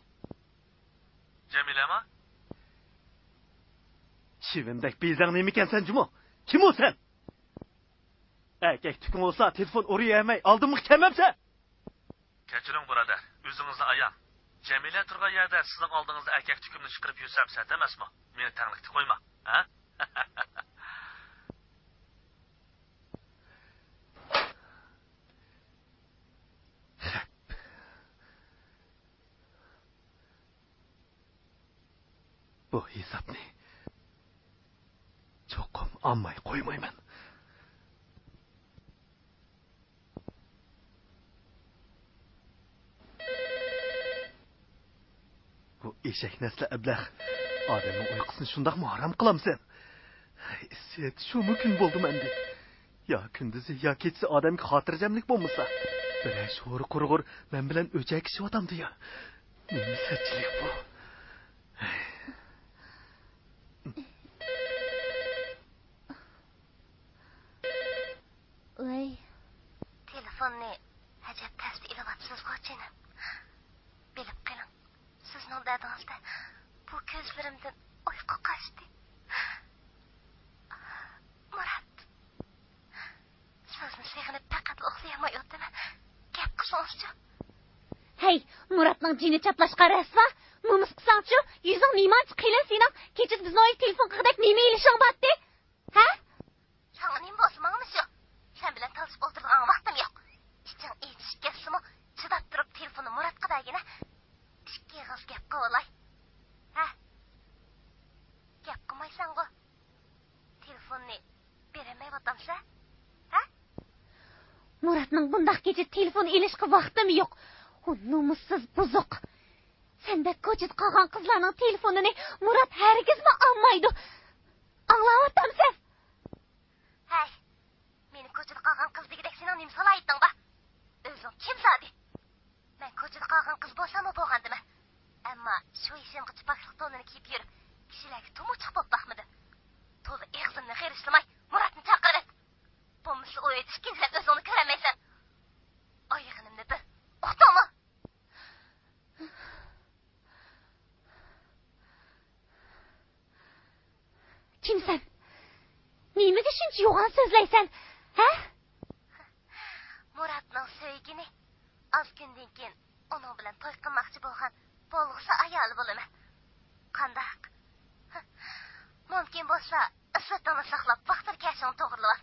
جەمىلەما؟ چىۋىندەك بېزەڭ نېمىكەنسەن جۇمۇ؟ كىم ئۇ سەن؟ ئەركەك تۈكۈڭ بولسا تېلېفون ئۇرۇۋەرمەي ئالدىمغا كەلمەمسەن؟ كەچۈرۈڭ بۇرادەر، ئۆزىڭىزنى ئاياڭ. جەمىلە تۇرغان يەردە سىزنىڭ ئالدىڭىزدا ئەركەك تۈكۈمنى چىقىرىپ يۈرسەم سەت ئەمەسمۇ؟ مېنى تەڭلىكتە قويما، ھە؟ بۇ ھېسابنى چوقۇم ئالماي قويمايمەن. بۇ ئېشەك نەسلى ئەبلەخ. ئادەمنىڭ ئۇيقۇسىنى شۇنداقمۇ ھارام قىلامسەن؟ ھەي، ئىسىت، شۇمۇ كۈن بولدىمۇ ئەمدى؟ يا كۈندۈزى، يا كېچىسى ئادەمگە خاتىرجەملىك بولمىسا. بىرەر شورى قۇرغۇر مەن بىلەن ئۆچەكىشىۋاتامدۇ يا؟ نېمە سەتچىلىك بۇ؟ ۋەي. تېلېفوننى ئەجەب تەستە ئېلىۋاتىسىزغۇ، جېنىم. بىلىپ قېلىڭ، سىزنىڭ دەردىڭىزدە بۇ كۆزلىرىمدىن ئۇيقۇ قاچتى. مۇرات، سىزنى سېغىنىپ پەقەتلا ئۇخلىيالمايۋاتىمەن. گەپ قىلسىڭىزچۇ؟ ھەي، مۇراتنىڭ جېنى چاپلاشقا رەسۋا. نومۇس قىلساڭچۇ، يۈزۈڭ نېمانچە قېلىن سېنىڭ؟ كېچىدە بىزنىڭ ئۆيگە تېلېفون قىلغۇدەك نېمە ئېلىشىڭ بارتتى؟ ھە؟ ساڭا نېمە بولسا ماڭىمۇ شۇ. سەن بىلەن تالىشىپ ئولتۇرىدىغان ۋاقتىم يوق. ئىچىڭ ئېچىشىپ كەتسىمۇ، چىداپ تۇرۇپ تېلېفوننى مۇراتقا بەرگىنە. ئىككى ئېغىز گەپ قىلىۋالاي. ھە؟ گەپ قىلمايسەنغۇ؟ تېلېفوننى بېرەلمەيۋاتامسەن؟ ھە؟ مۇراتنىڭ بۇنداق كېچىدە تېلېفون ئېلىشقا ۋاقتىمۇ يوق. ئۇ نومۇسسىز بۇزۇق. سەندەك كوچىدا قالغان قىزلارنىڭ تېلېفونىنى مۇرات ھەرگىزمۇ ئالمايدۇ. ئاڭلاۋاتامسەن؟ ھەي، مېنى كوچىدا قالغان قىز دېگۈدەك سېنىڭ نېمە سالاھىيىتىڭ بار؟ ئۆزۈڭ كىم زادى؟ مەن كوچىدا قالغان قىز بولساممۇ بولغانتىمەن. ئەمما شۇ يېشىمغىچە پاكلىق تونىنى كىيىپ يۈرۈپ، كىشىلەرگە تۇمۇچۇق بولۇپ باقمىدىم. تولا ئېغىزىمنى غىرىچلىماي، مۇراتنى چاقىرىۋەت. بولمىسا ئۇ ئۆيدە ئىككىنچىلەپ ئۆزۈڭنى كۆرەلمەيسەن. ئايىغىنىمنى بىل. ئۇقتۇڭمۇ؟ كىمسەن؟ نېمىگە شۇنچە يوغان سۆزلەيسەن؟ ھە؟ مۇراتنىڭ سۆيگىنى، ئاز كۈندىن كېيىن ئۇنىڭ بىلەن توي قىلماقچى بولغان بولغۇسى ئايالى بولىمەن. قانداق؟ مۇمكىن بولسا، ئىسسىتىڭنى ساقلاپ، ۋاقتىدا كەشىڭنى توغرىلىۋال.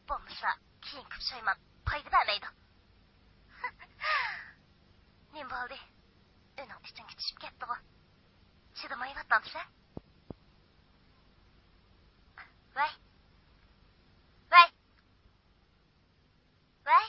بولمىسا، كېيىنكى پۇشايمان پايدا بەرمەيدۇ. نېمە بولدى؟ ئۆينىڭ ئىچىڭگە چۈشۈپ كەتتىغۇ؟ چىدىمايۋاتامسەن؟ ۋەي! ۋەي! ۋەي!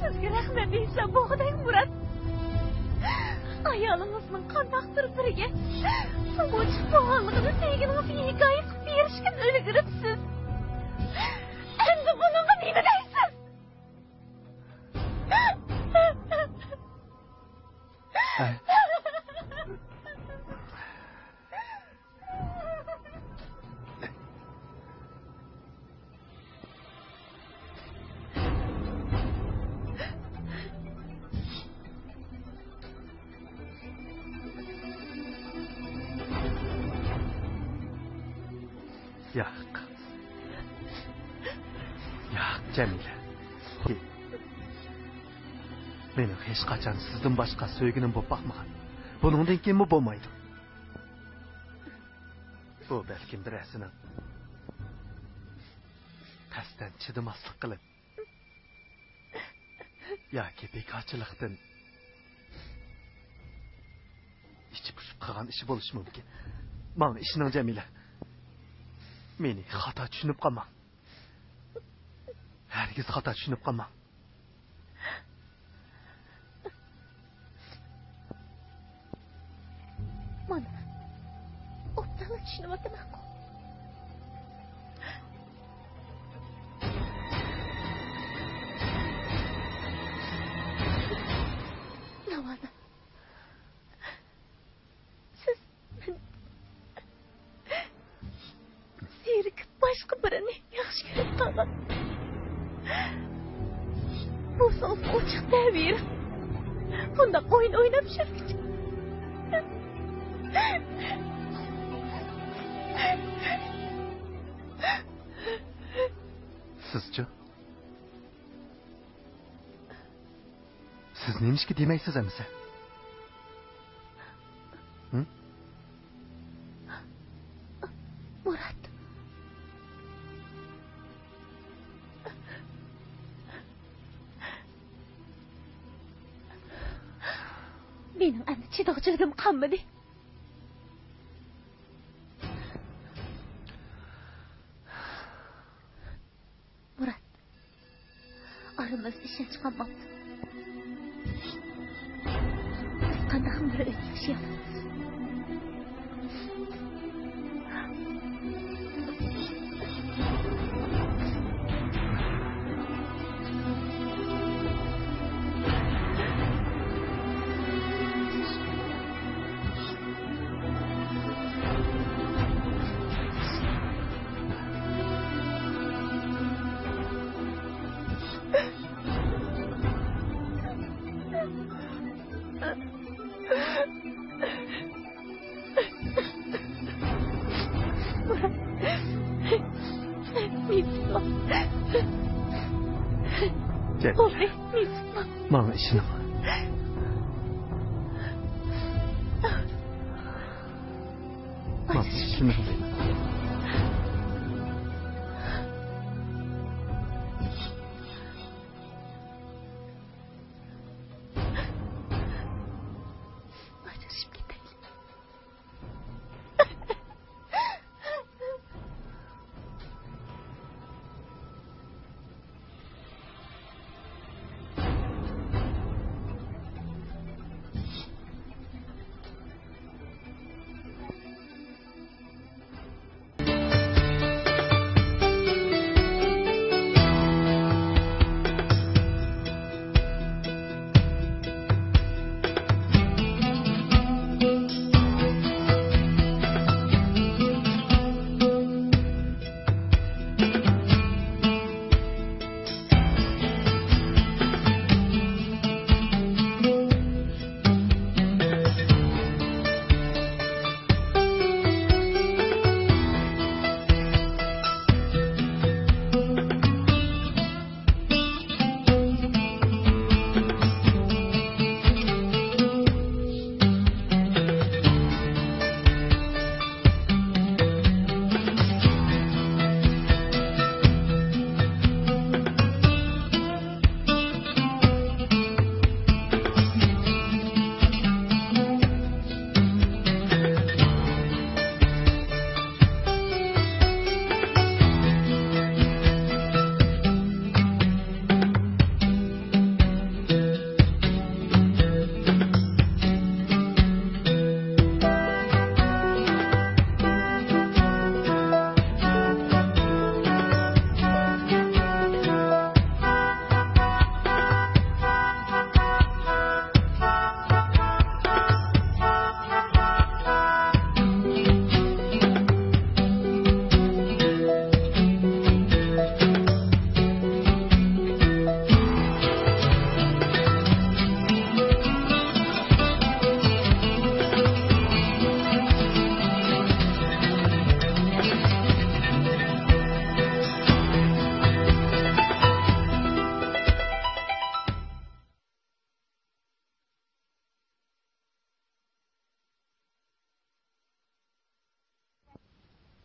سىزگە رەھمەت ئېيتسام بولغۇدەك، مۇرات. ئايالىڭىزنىڭ قانداقتۇر بىرىگە تۇمۇچۇق بولغانلىقىنى سۆيگىنىڭىزگە ھېكايە قىلىپ بېرىشكە ئۈلگۈرۈپسىز. ئەمدى بۇنىڭغا نېمە دەيسىز؟ ياق. ياق، جەمىلە. مېنىڭ ھېچقاچان سىزدىن باشقا سۆيگىنىم بولۇپ باقمىغان. بۇنىڭدىن كېيىنمۇ بولمايدۇ. بۇ بەلكىم بىرەرسىنىڭ ھەسرەتتىن چىدىماسلىق قىلىپ ياكى بىكارچىلىقتىن ئىچى پۇشۇپ قالغان ئىشى بولۇشى مۇمكىن. ماڭا ئىشىنىڭ، جەمىلە. مېنى خاتا چۈشىنىپ قالماڭ. ھەرگىز خاتا چۈشىنىپ قالماڭ. مانا، ئوبدانلا چۈشىنىۋاتىمەنغۇ. ناۋادا سىز مەن زېرىكىپ باشقا بىرىنى ياخشى كۆرۈپ قالغان بولسىڭىز، ئوچۇق دەۋېرىڭ. بۇنداق ئويۇن ئويناپ يۈرگۈچە. سىزچۇ؟ سىز نېمىشقا دېمەيسىز ئەمىسە؟ ھە؟ مۇرات. مېنىڭ ئەمدى چىدىغۇچىلىكىم قالمىدى. مۇرات، ئارىمىزدا ئىشەنچ قالماپتۇ. بىز قانداقمۇ بىر ئۆيدە ياشىيالىمىز؟ ماڭا ئىشىنىڭ. ماڭا ئىشىنىڭ. ئاجرىشىپ كېتەيلى.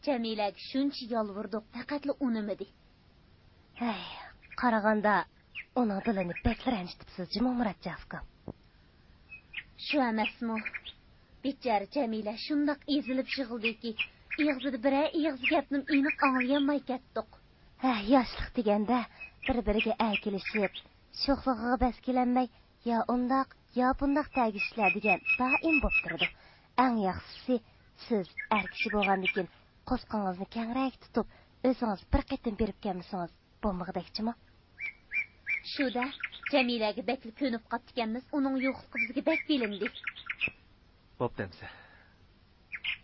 جەمىلەگە شۇنچە يالۋۇردۇق، پەقەتلا ئۇنىمىدى. ھەي، قارىغاندا ئۇنىڭ دىلىنى بەكلا رەنجىتىپسىز جۇمۇ، مۇراتجان ئۇكام. شۇ ئەمەسمۇ؟ بىچارە جەمىلە شۇنداق ئېزىلىپ يىغلىدىكى، ئېغىزىدا بىرەر ئېغىز گەپنىمۇ ئېنىق ئاڭلىيالماي كەتتۇق. ھە، ياشلىق دېگەندە بىر-بىرىگە ئەركىلىشىپ، شوخلۇقىغا بەس كېلەلمەي، يا ئۇنداق، يا بۇنداق تەگىشىشلەر دېگەن دائىم بولۇپ تۇرىدۇ. ئەڭ ياخشىسى، سىز ئەر كىشى بولغاندىكىن قورسىقىڭىزنى كەڭرەك تۇتۇپ، ئۆزىڭىز بىر قېتىم بېرىپ كەلمىسىڭىز بولمىغۇدەكچىمۇ؟ شۇ-دە، جەمىلەگە بەكلا كۆنۈپ قاپتىكەنمىز، ئۇنىڭ يوقلۇقى بىزگە بەك بىلىندى. بوپتۇ ئەمسە.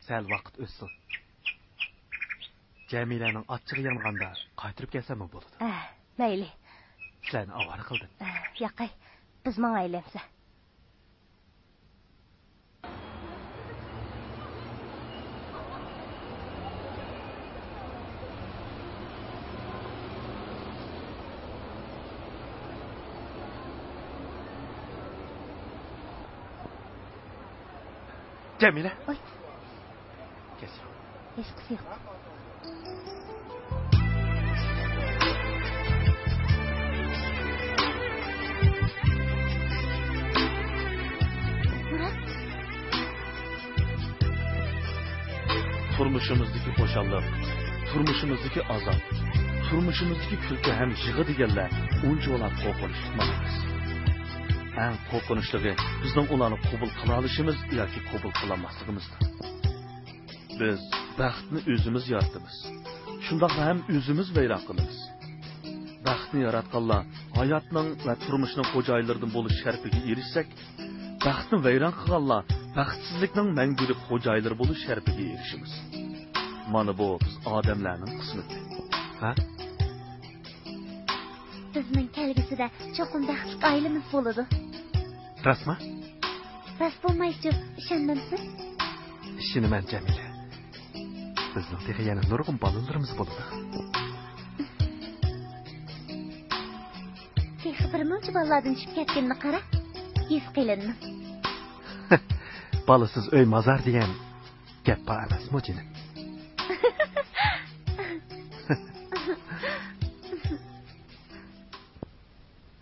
سەل ۋاقىت ئۆتسۇن. جەمىلەنىڭ ئاچچىقى يانغاندا قايتۇرۇپ كەلسەممۇ بولىدۇ. ھە، مەيلى. سىلەرنى ئاۋارە قىلدىم. ھە، ياقەي، بىز ماڭايلى ئەمسە. جەمىلە. ۋاي. كەچۈرۈڭ. ھېچقىسى يوق. مۇرات. تۇرمۇشىمىزدىكى خۇشاللىق، تۇرمۇشىمىزدىكى ئازاب، تۇرمۇشىمىزدىكى كۈلكە ھەم يىغا دېگەنلەر ئۇنچىۋالا قورقۇنچلۇق ئەمەس. ئەڭ قورقۇنچلۇقى بىزنىڭ ئۇلارنى قوبۇل قىلالىشىمىز ياكى قوبۇل قىلالماسلىقىمىزدۇر. بىز بەختنى ئۆزىمىز يارىتىمىز. شۇنداقلا ھەم ئۆزىمىز ۋەيران قىلىمىز. بەختنى ياراتقانلار ھاياتنىڭ ۋە تۇرمۇشنىڭ خوجايىنلىرىدىن بولۇش شەرىپىگە ئېرىشسەك، بەختنى ۋەيران قىلغانلار بەختسىزلىكنىڭ مەڭگۈلۈك خوجايىنلىرى بولۇش شەرىپىگە ئېرىشىمىز. مانا بۇ بىز ئادەملەرنىڭ قىسمىتى. ھە؟ بىزنىڭ كەلگۈسىدە چوقۇم بەختلىك ئائىلىمىز بولىدۇ. راستمۇ؟ راست بولمايچۇ، ئىشەنمەمسىز؟ ئىشىنىمەن، جەمىلە. بىزنىڭ تېخى يەنە نۇرغۇن بالىلىرىمىز بولىدۇ. تېخى بىر مۇنچە بالىلاردىن چۈشۈپ كەتكىنىنى قارا، ھېس قىلىنىدۇ. بالىسىز ئۆي مازار دېگەن گەپ بار ئەمەسمۇ، جېنىم؟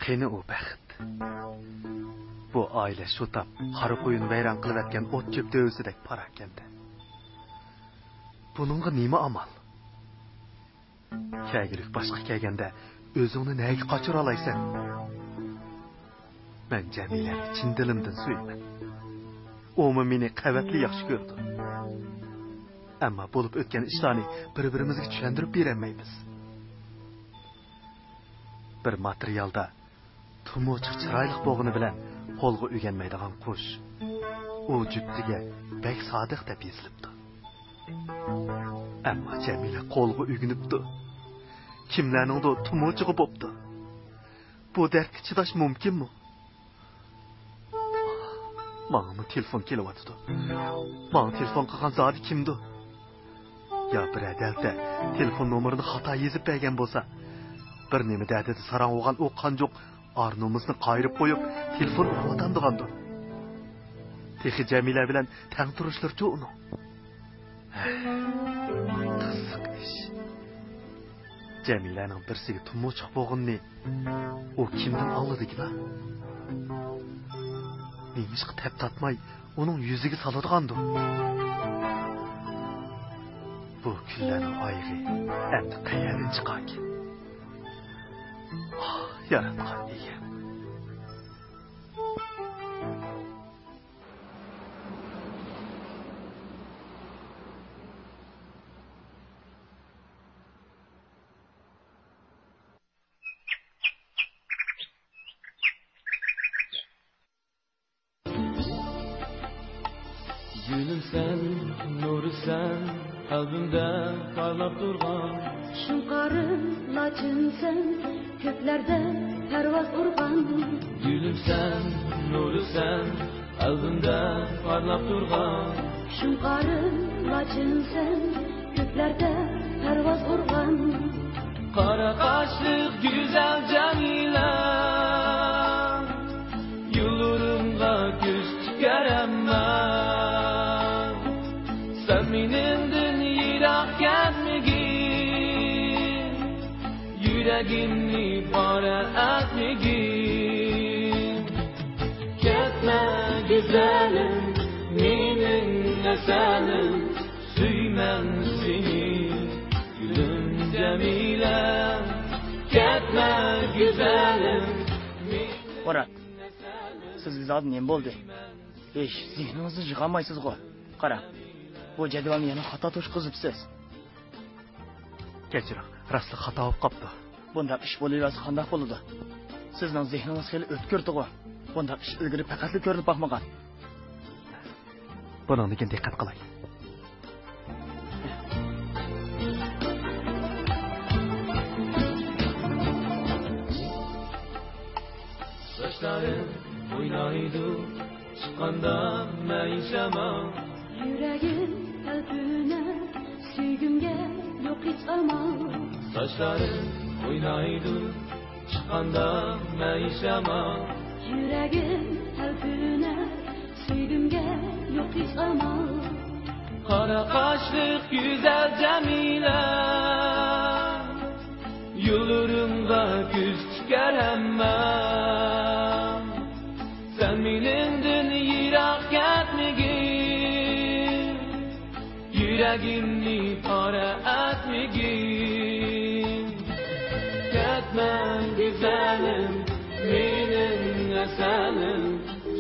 قېنى ئۇ بەخت؟ بۇ ئائىلە شۇ تاپ قارا قۇيۇن ۋەيران قىلىۋەتكەن ئوت-چۆپ دۆۋىسىدەك پاراكەندە. بۇنىڭغا نېمە ئامال؟ كەلگۈلۈك باشقا كەلگەندە ئۆزۈڭنى نەگە قاچۇرالايسەن؟ مەن جەمىلەنى چىن دىلىمدىن سۆيىمەن. ئۇمۇ مېنى قەۋەتلا ياخشى كۆرىدۇ. ئەمما بولۇپ ئۆتكەن ئىشلارنى بىر-بىرىمىزگە چۈشەندۈرۈپ بېرەلمەيمىز. بىر ماتېرىيالدا تۇمۇچۇق چىرايلىق بولغىنى بىلەن قولغا ئۆگەنمەيدىغان قۇش، ئۇ جۈپتىگە بەك سادىق دەپ يېزىلىپتۇ. ئەمما جەمىلە قولغا ئۆگىنىپتۇ. كىملەرنىڭدۇ تۇمۇچۇقى بوپتۇ. بۇ دەردكە چىداش مۇمكىنمۇ؟ ماڭىمۇ تېلېفون كېلىۋاتىدۇ. ماڭا تېلېفون قىلغان زادى كىمدۇ؟ يا بىرەر دەلتە تېلېفون نومۇرىنى خاتا يېزىپ بەرگەن بولسا، بىر نېمە دەردىدە ساراڭ بولغان ئۇ قانجۇق ئار-نومۇسىنى قايرىپ قويۇپ، تېلېفون ئۇرۇۋاتامدىغاندۇ؟ تېخى جەمىلە بىلەن تەڭ تۇرۇشلىرىچۇ ئۇنىڭ؟ قىزىق ئىش. جەمىلەنىڭ بىرسىگە تۇمۇچۇق بولغىنىنى ئۇ كىمدىن ئاڭلىدىكىلا؟ نېمىشقا تەپ تارتماي ئۇنىڭ يۈزىگە سالىدىغاندۇ؟ بۇ كۈنلەرنىڭ ئايىغى ئەمدى قەيەردىن چىقاركىن؟ ئاھ، ياراتقان ئىگەم. گۈلۈمسەن، نۇرسەن، قەلبىمدە پارلاپ تۇرغان. شۇڭقارىم، لاچىنسەن، كۆكلەردە پەرۋاز ئۇرغان. گۈلۈمسەن، نۇرسەن، قەلبىمدە پارلاپ تۇرغان. شۇڭقارىم، لاچىنسەن، كۆكلەردە پەرۋاز ئۇرغان. قارا قاشلىق گۈزەل جەمىلە، يوللىرىمغا كۆز تىكەر ئەمما. سەن مېنىڭدىن يىراق كەتمىگىن، يۈرەك يۈرەكىمنى پارە ئەتمىگىن. كەتمە گۈزەلىم، مېنىڭ ئەسەلىم، سۆيىمەن سېنى، گۈلۈم جەمىلە. كەتمە گۈزەلىم. مۇرات، سىزگە زادى نېمە بولدى؟ ھېچ، زېھنىڭىزنى يىغالمايسىزغۇ؟ قاراڭ، بۇ جەدۋەلنى يەنە خاتا توشقۇزۇپسىز. كەچۈرۈڭ، راستلا خاتا بولۇپ قاپتۇ. بۇنداق ئىش بولۇۋەرسە قانداق بولىدۇ؟ سىزنىڭ زېھنىڭىز خېلى ئۆتكۈردىغۇ. بۇنداق ئىش ئىلگىرى پەقەتلا كۆرۈلۈپ باقمىغان. بۇنىڭدىن كېيىن دىققەت قىلاي. ساچلىرىڭ ئوينايدۇ، چىققاندا مەيىن شامال. يۈرەكىم تەلپۈنەر، سۆيگۈمگە يوق ھېچ ئامال. ساچلىرىڭ ئوينايدۇ، چىققاندا مەيىن شامال. يۈرەكىم تەلپۈنەر، سۆيگۈمگە يوق ھېچ ئامال. قارا قاشلىق گۈزەل جەمىلە، يوللىرىڭغا كۆز تىكەر ھەممە. سەن مېنىڭدىن يىراق كەتمىگىن، يۈرەكىمنى پارە ئەتمىگىن. كەتمە گۈزەلىم، مېنىڭ ئەسەلىم،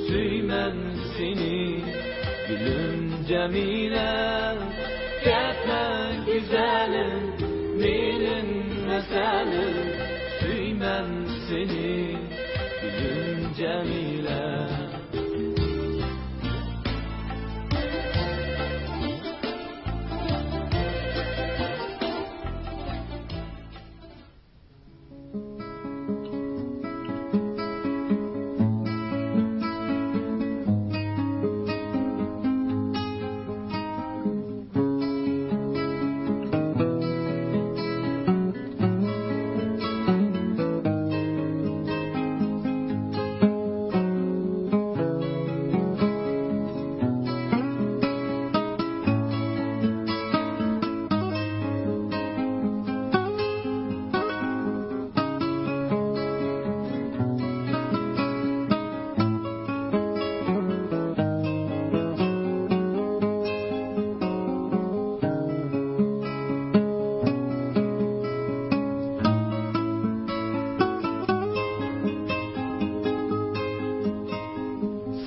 سۆيىمەن سېنى، گۈلۈم جەمىلە. كەتمە گۈزەلىم، مېنىڭ ئەسەلىم، سۆيىمەن سېنى، گۈلۈم جەمىلە.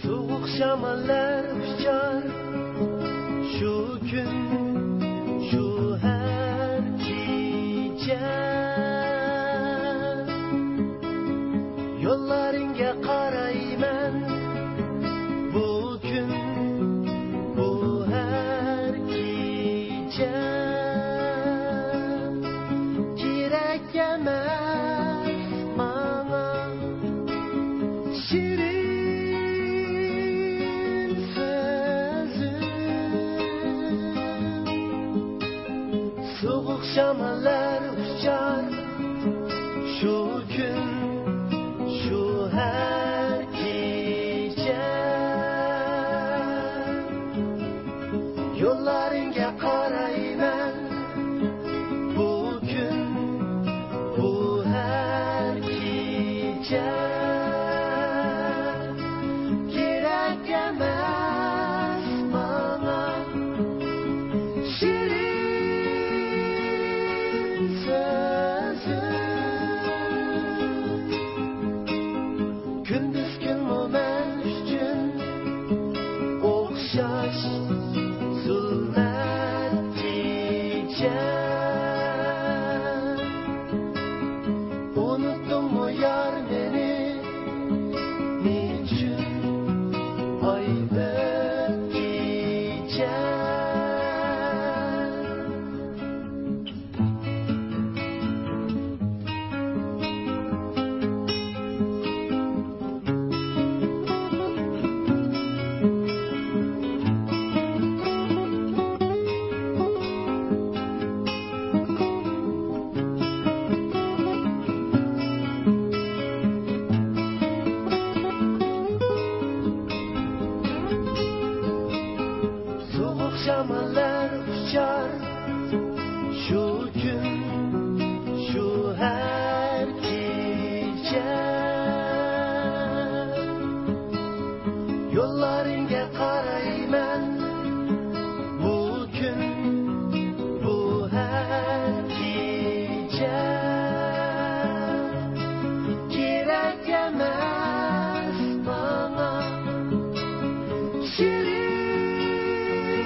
سوغۇق شاماللار ئۇچار شۇ كۈن، شۇ ھەر كېچە. يوللىرىڭغا قارايمەن بۇ كۈن، بۇ ھەر كېچە. كېرەك ئەمەس ماڭا شېرىن سۆزۈڭ. سوغۇق شاماللار ئۇچار شۇ كۈن، شۇ ھەر كېچە. يوللىرىڭغا قارايمەن بۇ كۈن، بۇ ھەر كېچە. كېرەك ئەمەس ماڭا شېرىن سۆزۈڭ. كۈندۈز كۈنمۇ مەن ئۈچۈن ئوخشاش زۇلمەت كېچە. ئۇنۇتتۇڭمۇ يار مېنى، نېچۈن ئاي بىر كېچە؟ يوللىرىڭغا قارايمەن بۇ كۈن، بۇ ھەر كېچە. كېرەك ئەمەس ماڭا شېرىن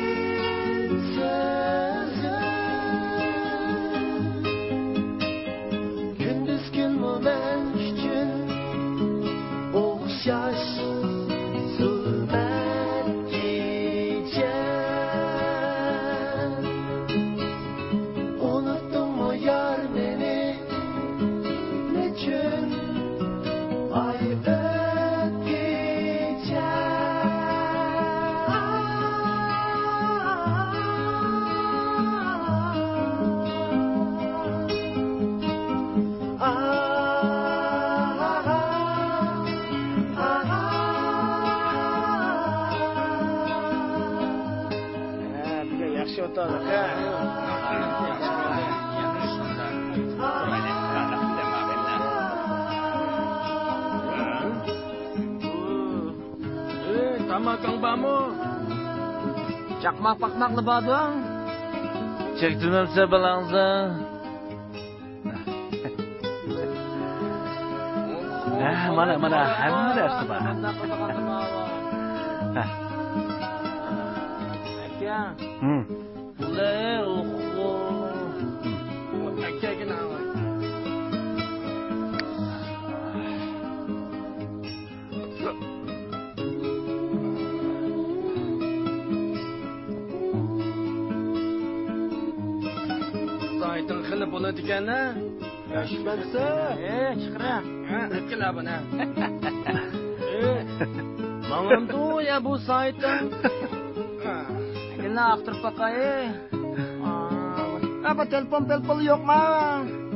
سۆزۈڭ. كۈندۈز كۈنمۇ مەن ئۈچۈن ئوخشاش زۇلمەت كېچە. ئۇنۇتتۇڭمۇ يار مېنى؟ نېچۈن ئاي ئۆتكىچە؟ ھە، بۈگۈن ياخشى ئولتۇردۇق، ھە. ئەي، تاماكاڭ بارمۇ؟ چاقماق پاقماقلا باردۇ. چەكتۈرمەمسە بالاڭزا. ھە، مانا، مانا، ھەممە نەرسە بار. ھە. ئاكا. ھىم. بۇلار، ئوخو. ھىم. ئاكا، ئاكا، ناۋاي. سايتىڭ خېلى بولىدىكەن-ھە؟ ياشمەمسە؟ ئە، چىقىرە. ھە، ئەتكىلە بۇنى. ئە، ماڭامدۇ يا بۇ سايتىڭ؟ ئەتكىلە ئاختۇرۇپ باقاي. ئا، بۇ تېلېفون، تېلېفون يوقما؟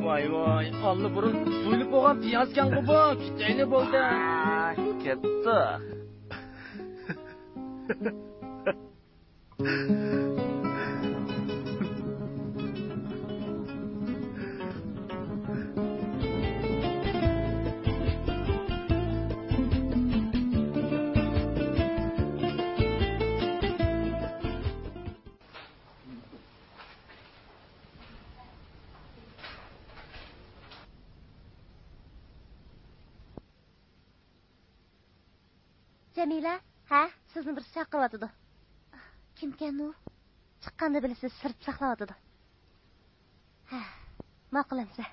ۋاي، ۋاي، ئاللىبۇرۇن سويۇلۇپ بولغان پىيازكەنغۇ بۇ. كېتەيلى بولدى. ئا، كەتتۇق. جەمىلە، ھە، سىزنى بىرسى چاقىرىۋاتىدۇ. كىمكەن ئۇ؟ چىققاندا بىلىسىز، سىرتتا ساقلاۋاتىدۇ. ھە، ماقۇل ئەمىسە.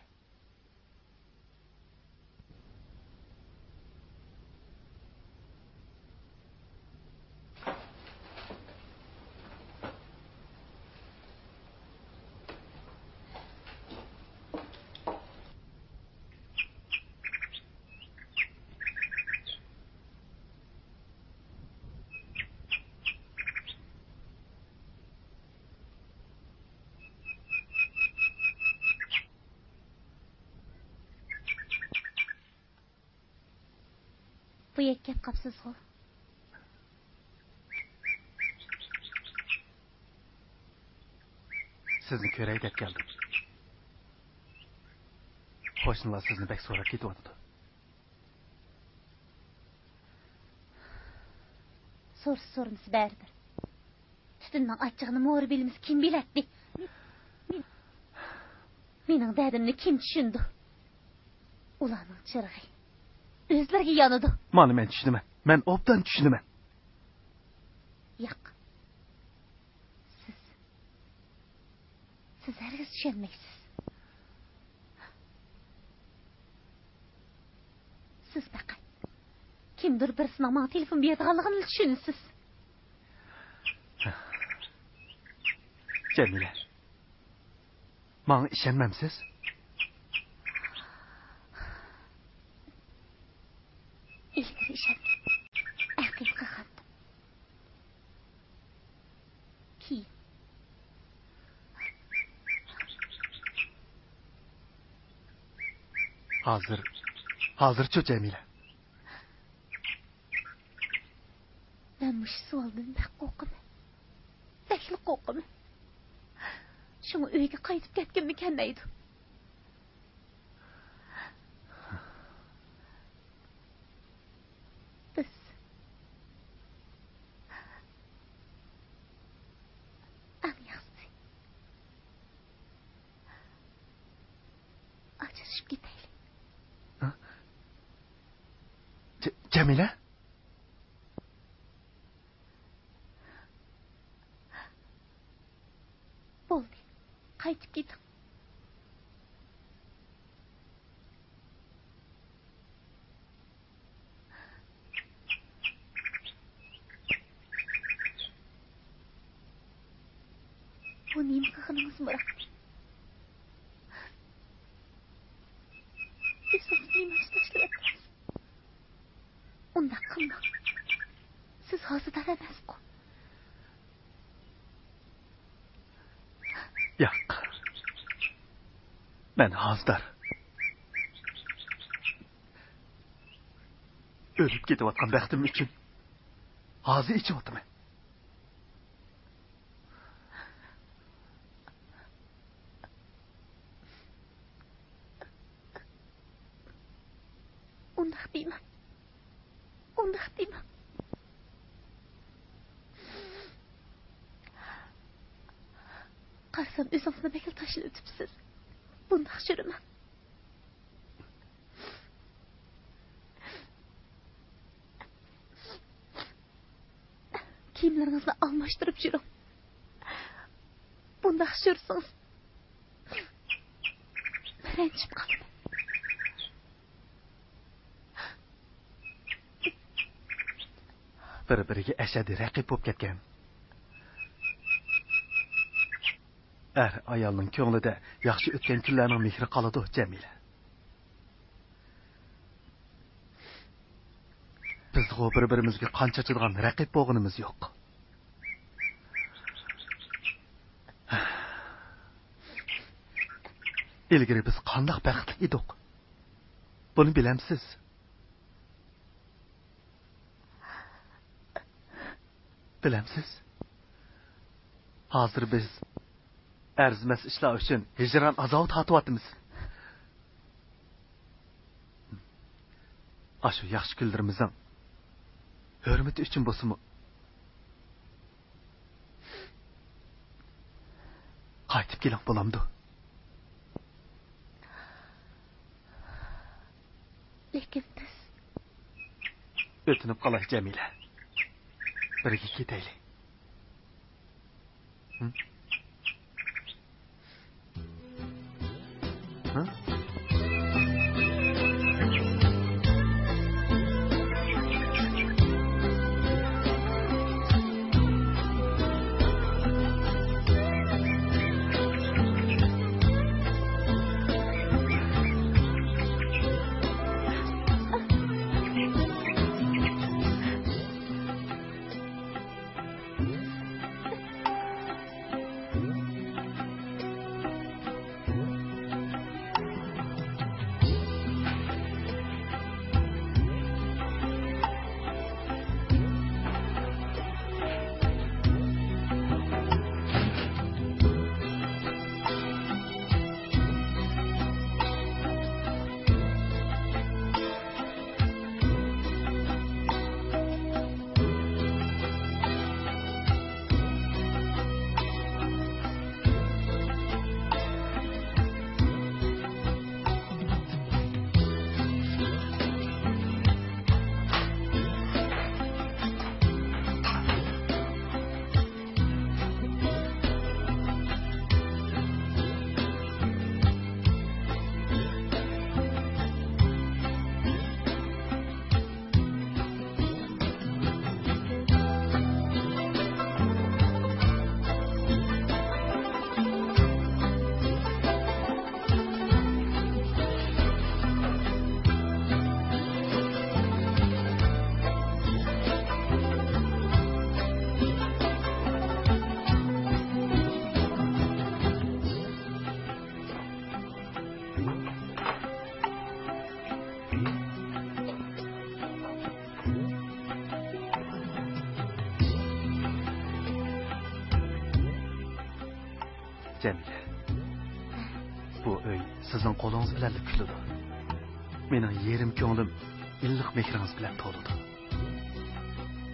بۇ يەرگە كەپ قاپسىزغۇ؟ سىزنى كۆرەي دەپ كەلدىم. قوشنىلار سىزنى بەك سوراپ كېتىۋاتىدۇ. سورىسا سورىمىسا بەرىبىر. تۈتۈننىڭ ئاچچىقىنى مورا بىلمىسە كىم بىلەتتى؟ مېنىڭ دەردىمنى كىم چۈشىنىدۇ؟ ئۇلارنىڭ چىرىغى ئۆزلىرىگە يانىدۇ. مانا مەن چۈشىنىمەن. مەن ئوبدان چۈشىنىمەن. ياق. سىز، سىز ھەرگىز چۈشەنمەيسىز. سىز پەقەت كىمدۇر بىرسىنىڭ ماڭا تېلېفون بېرىدىغانلىقىنىلا چۈشىنىسىز. جەمىلە، ماڭا ئىشەنمەمسىز؟ ئىلگىرى ئىشەنگەن، ئەقىل قىلغان. كېيىن. ھازىر، ھازىرچۇ، جەمىلە؟ مەن مۇشۇ سوئالدىن بەك قورقىمەن. بەكلا قورقىمەن. شۇڭا ئۆيگە قايتىپ كەتكۈممۇ كەلمەيدۇ. بىز، كېتەيلى. ھە؟ ج-، جەمىلە؟ بولدى، قايتىپ كېتىڭ. بۇ نېمە قىلغىنىڭىز، مۇرات؟ ئۆزىڭىزنى نېمە ئۈچۈن تاشلىۋەتتىڭىز؟ ئۇنداق قىلماڭ. سىز ھازىدار ئەمەسقۇ؟ ياق. مەن ھازىدار. ئۆلۈپ كېتىۋاتقان بەختىم ئۈچۈن ھازا ئىچىۋاتىمەن. ئۇنداق دېمەڭ. ئۇنداق دېمەڭ. قارىسام، ئۆزىڭىزنى بەكلا تاشلىۋېتىپسىز. بۇنداق يۈرمەڭ. كىيىملىرىڭىزنى ئالماشتۇرۇپ يۈرۈڭ. بۇنداق يۈرسىڭىز، رەنجىپ قالىمەن. بىر-بىرىگە ئەشەددىي رەقىب بولۇپ كەتكەن ئەر ئايالنىڭ كۆڭلىدە ياخشى ئۆتكەن كۈنلەرنىڭ مېھرى قالىدۇ، جەمىلە. بىزغۇ بىر-بىرىمىزگە قان چاچىدىغان رەقىب بولغىنىمىز يوق. ئىلگىرى بىز قانداق بەختلىك ئىدۇق، بۇنى بىلەمسىز؟ بىلەمسىز؟ ھازىر بىز ئەرزىمەس ئىشلار ئۈچۈن ھىجران ئازابى تارتىۋاتىمىز. ئاشۇ ياخشى كۈنلىرىمىزنىڭ ھۆرمىتى ئۈچۈن بولسىمۇ، قايتىپ كېلىڭ، بولامدۇ؟ لېكىن بىز. ئۆتۈنۈپ قالاي، جەمىلە. بىرگە كېتەيلى. ھە؟ ھە؟ جەمىلە، بۇ ئۆي سىزنىڭ قولىڭىز بىلەنلا كۈلىدۇ. مېنىڭ يېرىم كۆڭلۈم ئىللىق مېھرىڭىز بىلەن تولىدۇ.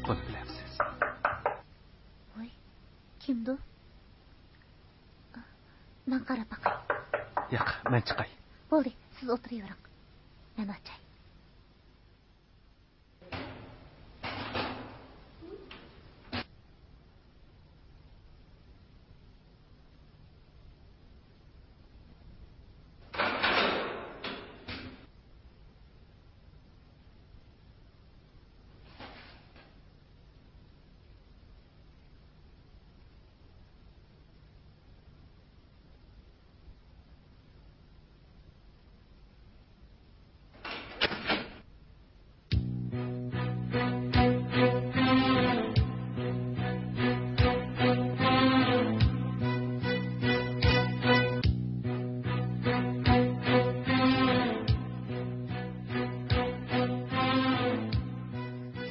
بۇنى بىلەمسىز؟ ۋاي، كىمدۇ؟ مەن قاراپ باقاي. ياق، مەن چىقاي. بولدى، سىز ئولتۇرۇۋېرىڭ. مەن ئاچاي.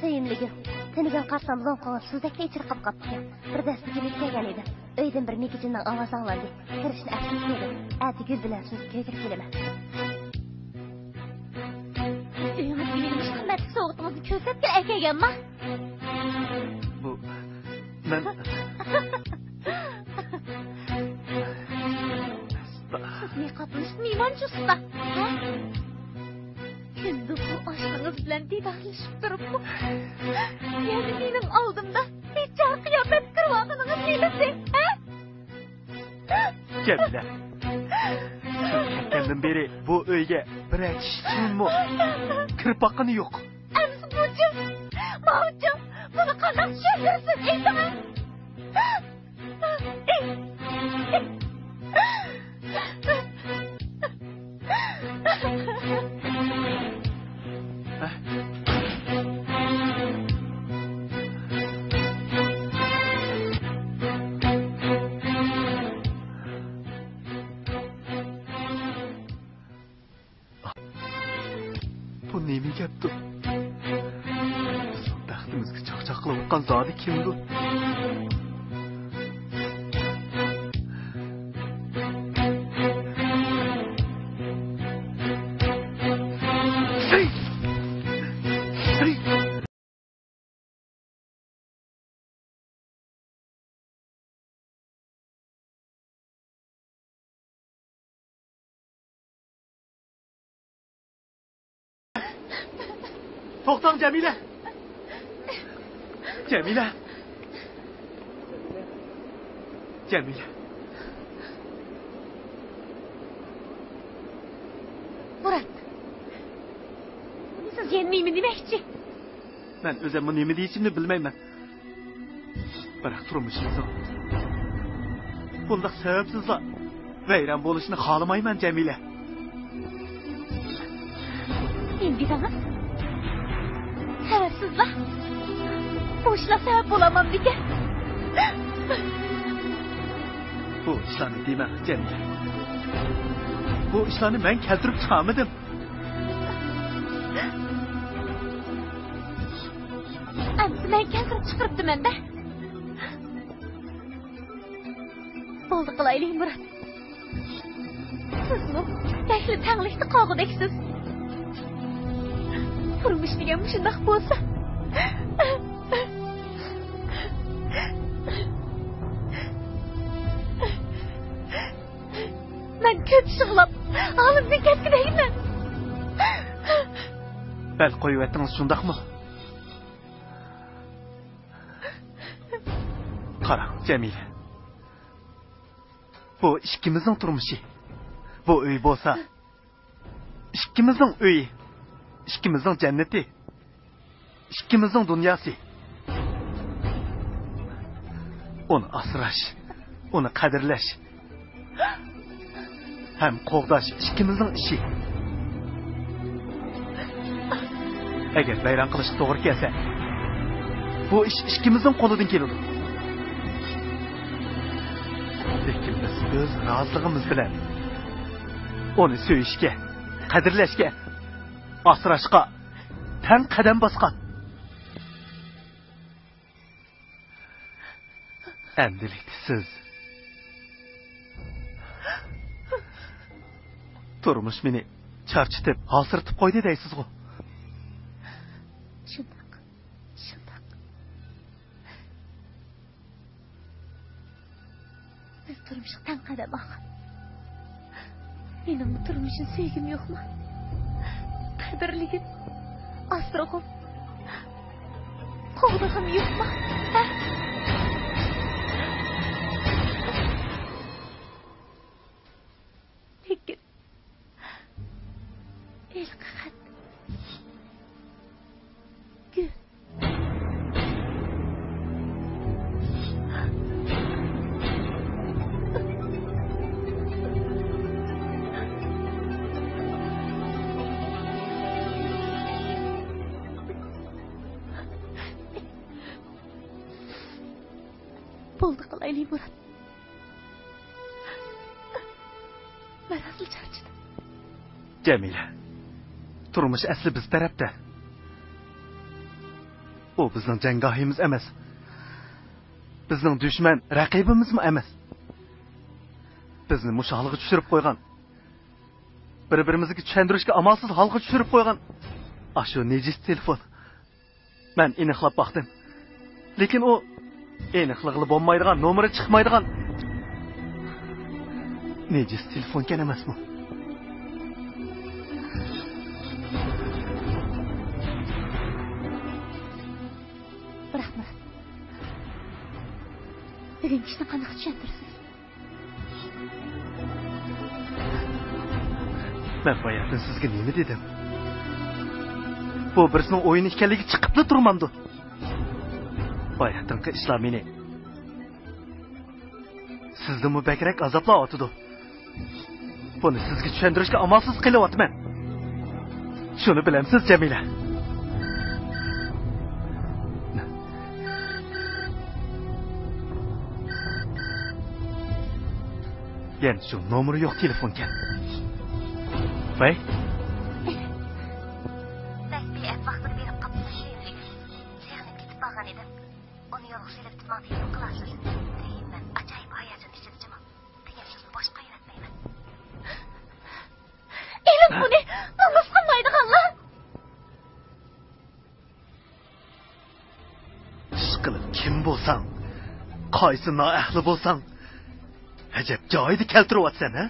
سۆيۈملۈكۈم، تۈنۈگۈن قارىسام لوڭقىڭىز سۇدەكلا ئېچىرقاپ قاپتىكەن. بىر دەستە كېلىپ كەلگەن ئىدىم. ئۆيدىن بىر مېكىجىننىڭ ئاۋازى ئاڭلاندى. كىرىشنى ئەسلىتىپ قويدۇم. ئەتە گۈل بىلەن سىزنى كۆيدۈرۈپ كېلىمەن. ئۆيىڭىزگە مېنىڭ ئىش قىممەتلىك سوۋغىتىڭىزنى كۆرسەتكىلى ئەكەلگەنما؟ بۇ، مەن سىز نىقابلىشىپ مېھمانچى ئۇستا، ھە؟ كۈندە بۇ ئاشنىڭىز بىلەن دىدارلىشىپ تۇرۇپمۇ، يەنە مېنىڭ ئالدىمدا بىچارە قىياپەتتە كىرىۋالغىنىڭىز نېمىسى، ھە؟ جەمىلە، سىز كەتكەندىن بېرى بۇ ئۆيگە بىرەر كىشى چىۋىنمۇ كىرىپ باققىنى يوق. ئەمىسە بۇچۇ، ماۋۇچۇ، بۇنى قانداق چۈشەندۈرىسىز، ئېيتىڭە. بۇ نېمە گەپتۇ؟ بىزنىڭ بەختىمىزگە چاقچاق قىلىۋاتقان زادى كىمدۇ؟ توختاڭ، جەمىلە! جەمىلە! جەمىلە! مۇرات! سىز يەنە نېمە دېمەكچى؟ مەن ئۆزۈممۇ نېمە دېيىشىمنى بىلمەيمەن. بىراق تۇرمۇشىمىزنىڭ بۇنداق سەۋەبسىزلا ۋەيران بولۇشىنى خالىمايمەن، جەمىلە. نېمە دېدىڭىز؟ سەۋەبسىزلا؟ بۇ ئىشلار سەۋەب بولالمامدىكەن؟ بۇ ئىشلارنى دېمەڭ، جەمىلە. بۇ ئىشلارنى مەن كەلتۈرۈپ چىقارمىدىم. ئەمدى مەن كەلتۈرۈپ چىقىرىپتىمەن-دە. بولدى قىلايلى، مۇرات. سىزمۇ بەكلا تەڭلىكتە قالغۇدەكسىز. تۇرمۇش دېگەن مۇشۇنداق بولسا. مەن كۆپ يىغلاپ، ھالىمدىن كەتكۈدەكمەن. بەل قويۇۋەتتىڭىز، شۇنداقمۇ؟ قاراڭ، جەمىلە. بۇ ئىككىمىزنىڭ تۇرمۇشى. بۇ ئۆي بولسا ئىككىمىزنىڭ ئۆيى، ئىككىمىزنىڭ جەننىتى، ئىككىمىزنىڭ دۇنياسى. ئۇنى ئاسراش، ئۇنى قەدىرلەش ھەم قوغداش ئىككىمىزنىڭ ئىشى. ئەگەر ۋەيران قىلىشقا توغرا كەلسە، بۇ ئىش ئىككىمىزنىڭ قولىدىن كېلىدۇ. لېكىن بىز ئۆز رازىلىقىمىز بىلەن ئۇنى سۆيۈشكە، قەدىرلەشكە، ئاسراشقا تەڭ قەدەم باسقان. ئەمدىلىكتە سىز، تۇرمۇش مېنى چارچىتىپ، ھالسىرىتىپ قويدى دەيسىزغۇ؟ شۇنداق، شۇنداق. بىز تۇرمۇشقا تەڭ قەدەم ئالغان. مېنىڭمۇ تۇرمۇشنى سۆيگۈم يوقمۇ؟ قەدىرلىگۈم، ئاسرىغۇم، قوغدىغۇم يوقمۇ؟ ھە؟ لېكىن ھېلىقى خەت گۈل. بولدى قىلايلى، مۇرات. مەن ئەسلى چارچىدىم. جەمىلە، تۇرمۇش ئەسلى بىز تەرەپتە. ئۇ بىزنىڭ جەڭگاھىمىز ئەمەس. بىزنىڭ دۈشمەن، رەقىبىمىزمۇ ئەمەس. بىزنى مۇشۇ ھالغا چۈشۈرۈپ قويغان، بىر-بىرىمىزگە چۈشەندۈرۈشكە ئامالسىز ھالغا چۈشۈرۈپ قويغان ئاشۇ نىجىس تېلېفون. مەن ئېنىقلاپ باقتىم. لېكىن ئۇ ئېنىقلىغىلى بولمايدىغان، نومۇرى چىقمايدىغان نىجىس تېلېفونكەن ئەمەسمۇ؟ بىراق، مۇرات، بۈگۈنكى ئىشنى قانداق چۈشەندۈرىسىز؟ مەن باياتىن سىزگە نېمە دېدىم؟ بۇ بىرسىنىڭ ئويۇنى ئىكەنلىكى چىقىپلا تۇرمامدۇ؟ باياتىنقى ئىشلار مېنى سىزدىنمۇ بەكرەك ئازابلاۋاتىدۇ. بۇنى سىزگە چۈشەندۈرۈشكە ئامالسىز قېلىۋاتىمەن. شۇنى بىلەمسىز، جەمىلە؟ يەنە شۇ نومۇرى يوق تېلېفونكەن. ۋەي. بەك بىئەپ ۋاقتىدا بېرىپ قاپسىز، شېرىن ئىنىم. سېغىنىپ كېتىپ بارغان ئىدىم. ئۇنى يولغا سېلىۋېتىپ ماڭا تېلېفون قىلارسىز. دەيمەن، ئاجايىپ ھاياجان ئىچىدە جىمىپ. دېگەن سۆزنى بوش قايراتمايمەن. ئېلىڭ بۇنى، نومۇس قىلمايدىغانلار! ئىشقىلىپ كىم بولساڭ، قايسى نائەھلى بولساڭ، ئەجەب جايىدا كەلتۈرۈۋاتىسەن، ھە؟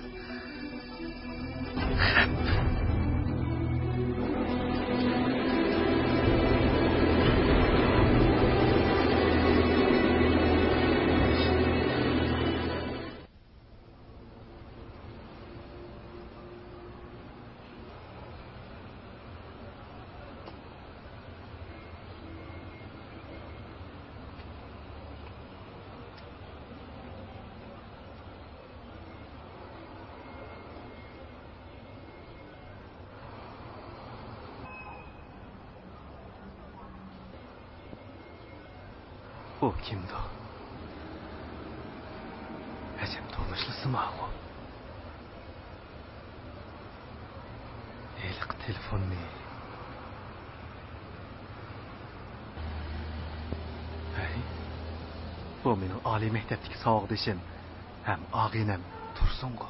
ئۇ كىمدۇ؟ ئەجەب تونۇشلىسىماغۇ. ھېلىقى تېلېفوننى. ھەي، بۇ مېنىڭ ئالىي مەكتەپتىكى ساۋاقدىشىم ھەم ئاغىنەم تۇرسۇنغۇ.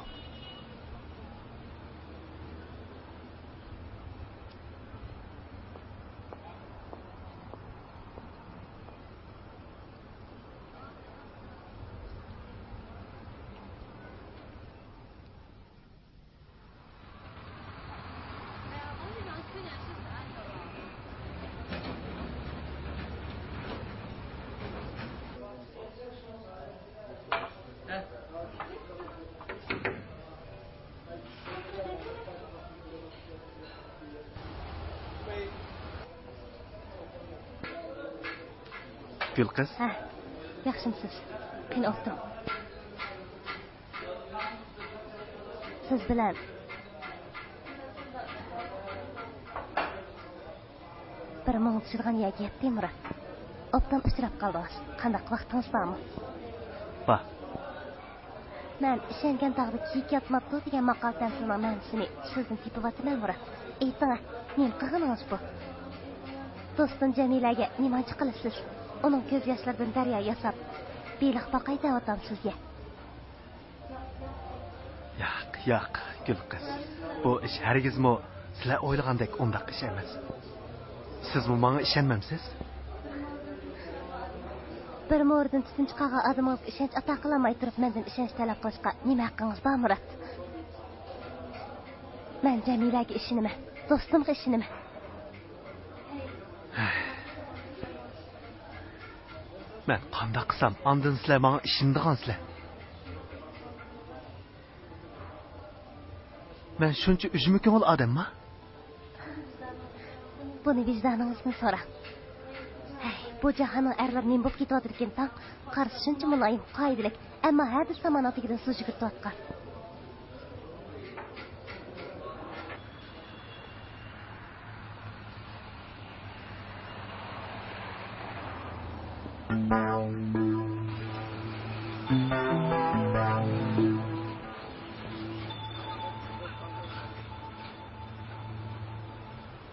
گۈل قىز. ھە، ياخشىمسىز؟ قېنى ئولتۇرۇڭ. سىز بىلەن بىر مۇڭدىشىدىغان يەرگە يەتتى، مۇرات. ئوبدان ئۇچراپ قالدىڭىز. قانداق، ۋاقتىڭىز بارمۇ؟ بار. مەن «ئىشەنگەن تاغدا كىيىك ياتماپتۇ» دېگەن ماقالە-تەمسىلنىڭ مەنىسىنى سىزدىن تېپىۋاتىمەن، مۇرات. ئېيتىڭە، نېمە قىلغىنىڭىز بۇ؟ دوستۇم جەمىلەگە نېمانچە قىلىسىز؟ ئۇنىڭ كۆز ياشلىرىدىن دەريا ياساپ، بېلىق باقاي دەۋاتامسىز يا؟ ياق، ياق، گۈل قىز. بۇ ئىش ھەرگىزمۇ سىلەر ئويلىغاندەك ئۇنداق ئىش ئەمەس. سىزمۇ ماڭا ئىشەنمەمسىز؟ بىر مورىدىن تۈتۈن چىقارغان ئادىمىڭىزگە ئىشەنچ ئاتا قىلالماي تۇرۇپ، مەندىن ئىشەنچ تەلەپ قىلىشقا نېمە ھەققىڭىز بار، مۇرات؟ مەن جەمىلەگە ئىشىنىمەن، دوستۇمغا ئىشىنىمەن. مەن قانداق قىلسام، ئاندىن سىلەر ماڭا ئىشىنىدىغانسىلەر؟ مەن شۇنچە ئۈجمە كۆڭۈل ئادەمما؟ بۇنى ۋىجدانىڭىزدىن سوراڭ. ھەي، بۇ جاھاننىڭ ئەرلىرى نېمە بولۇپ كېتىۋاتىدىكىن تاڭ؟ قارىسى شۇنچە مۇلايىم، قائىدىلىك، ئەمما ھەدىسى ھامان ئاتىكىدىن سۇ چىقىرىۋاتقان.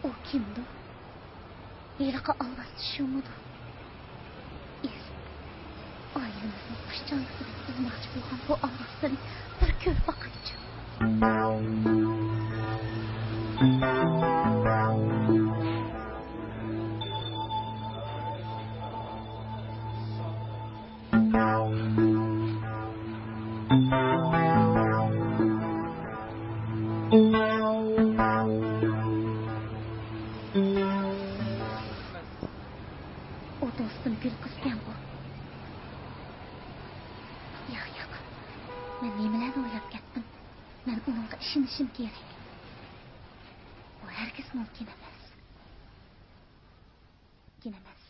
ئۇ كىمدۇ؟ ھېلىقى ئالۋاستى شۇمىدۇ؟ ئېزىپ، ئائىلىمىزنىڭ خۇشچانلىقىنى بۇزماقچى بولغان بۇ ئالۋاستىنى بىر كۆرۈپ باقايچۇ. ئۇ دوستۇم گۈل قىزكەنغۇ؟ ياق، ياق. مەن نېمىلەرنى ئويلاپ كەتتىم؟ مەن ئۇنىڭغا ئىشىنىشىم كېرەك. بۇ ھەرگىز مۇمكىن ئەمەس. مۇمكىن ئەمەس.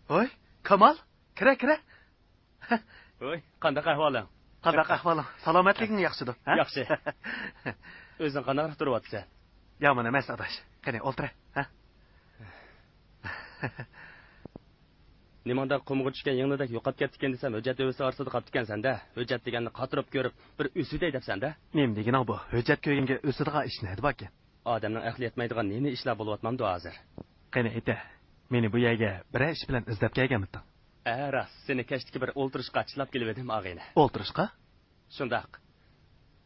ھوي، كامال، كىرە، كىرە. ھوي، قانداق ئەھۋالىڭ؟ قانداق ئەھۋالىڭ؟ سالامەتلىكىڭ ياخشىدۇ، ھە؟ ياخشى. ئۆزۈڭ قانداقراق تۇرۇۋاتىسەن؟ يامان ئەمەس، ئاداش. قېنى، ئولتۇرە، ھە؟ نېماڭدا قۇمغا چۈشكەن يىڭنىدەك يوقاپ كەتتىكىن دېسەم، ھۆججەت دۆۋىسى ئارىسىدا قاپتىكەنسەن-دە. ھۆججەت دېگەننى قاتۇرۇپ كۆرۈپ، بىر ئۈزۈۋېتەي دەپسەن-دە. نېمە دېگىنىڭ بۇ؟ ھۆججەت كۆرگەنگە ئۈزىدىغان ئىش نەدە باركەن؟ ئادەمنىڭ ئەقلى يەتمەيدىغان نى-نى ئىشلار بولۇۋاتمامدۇ ھازىر؟ قېنى، ئېيتە، مېنى بۇ يەرگە بىرەر ئىش بىلەن ئىزدەپ كەلگەنمىتىڭ؟ ھە، راست، سېنى كەچتىكى بىر ئولتۇرۇشقا چىللاپ كېلىۋىدىم، ئاغىنە. ئولتۇرۇشقا؟ شۇنداق.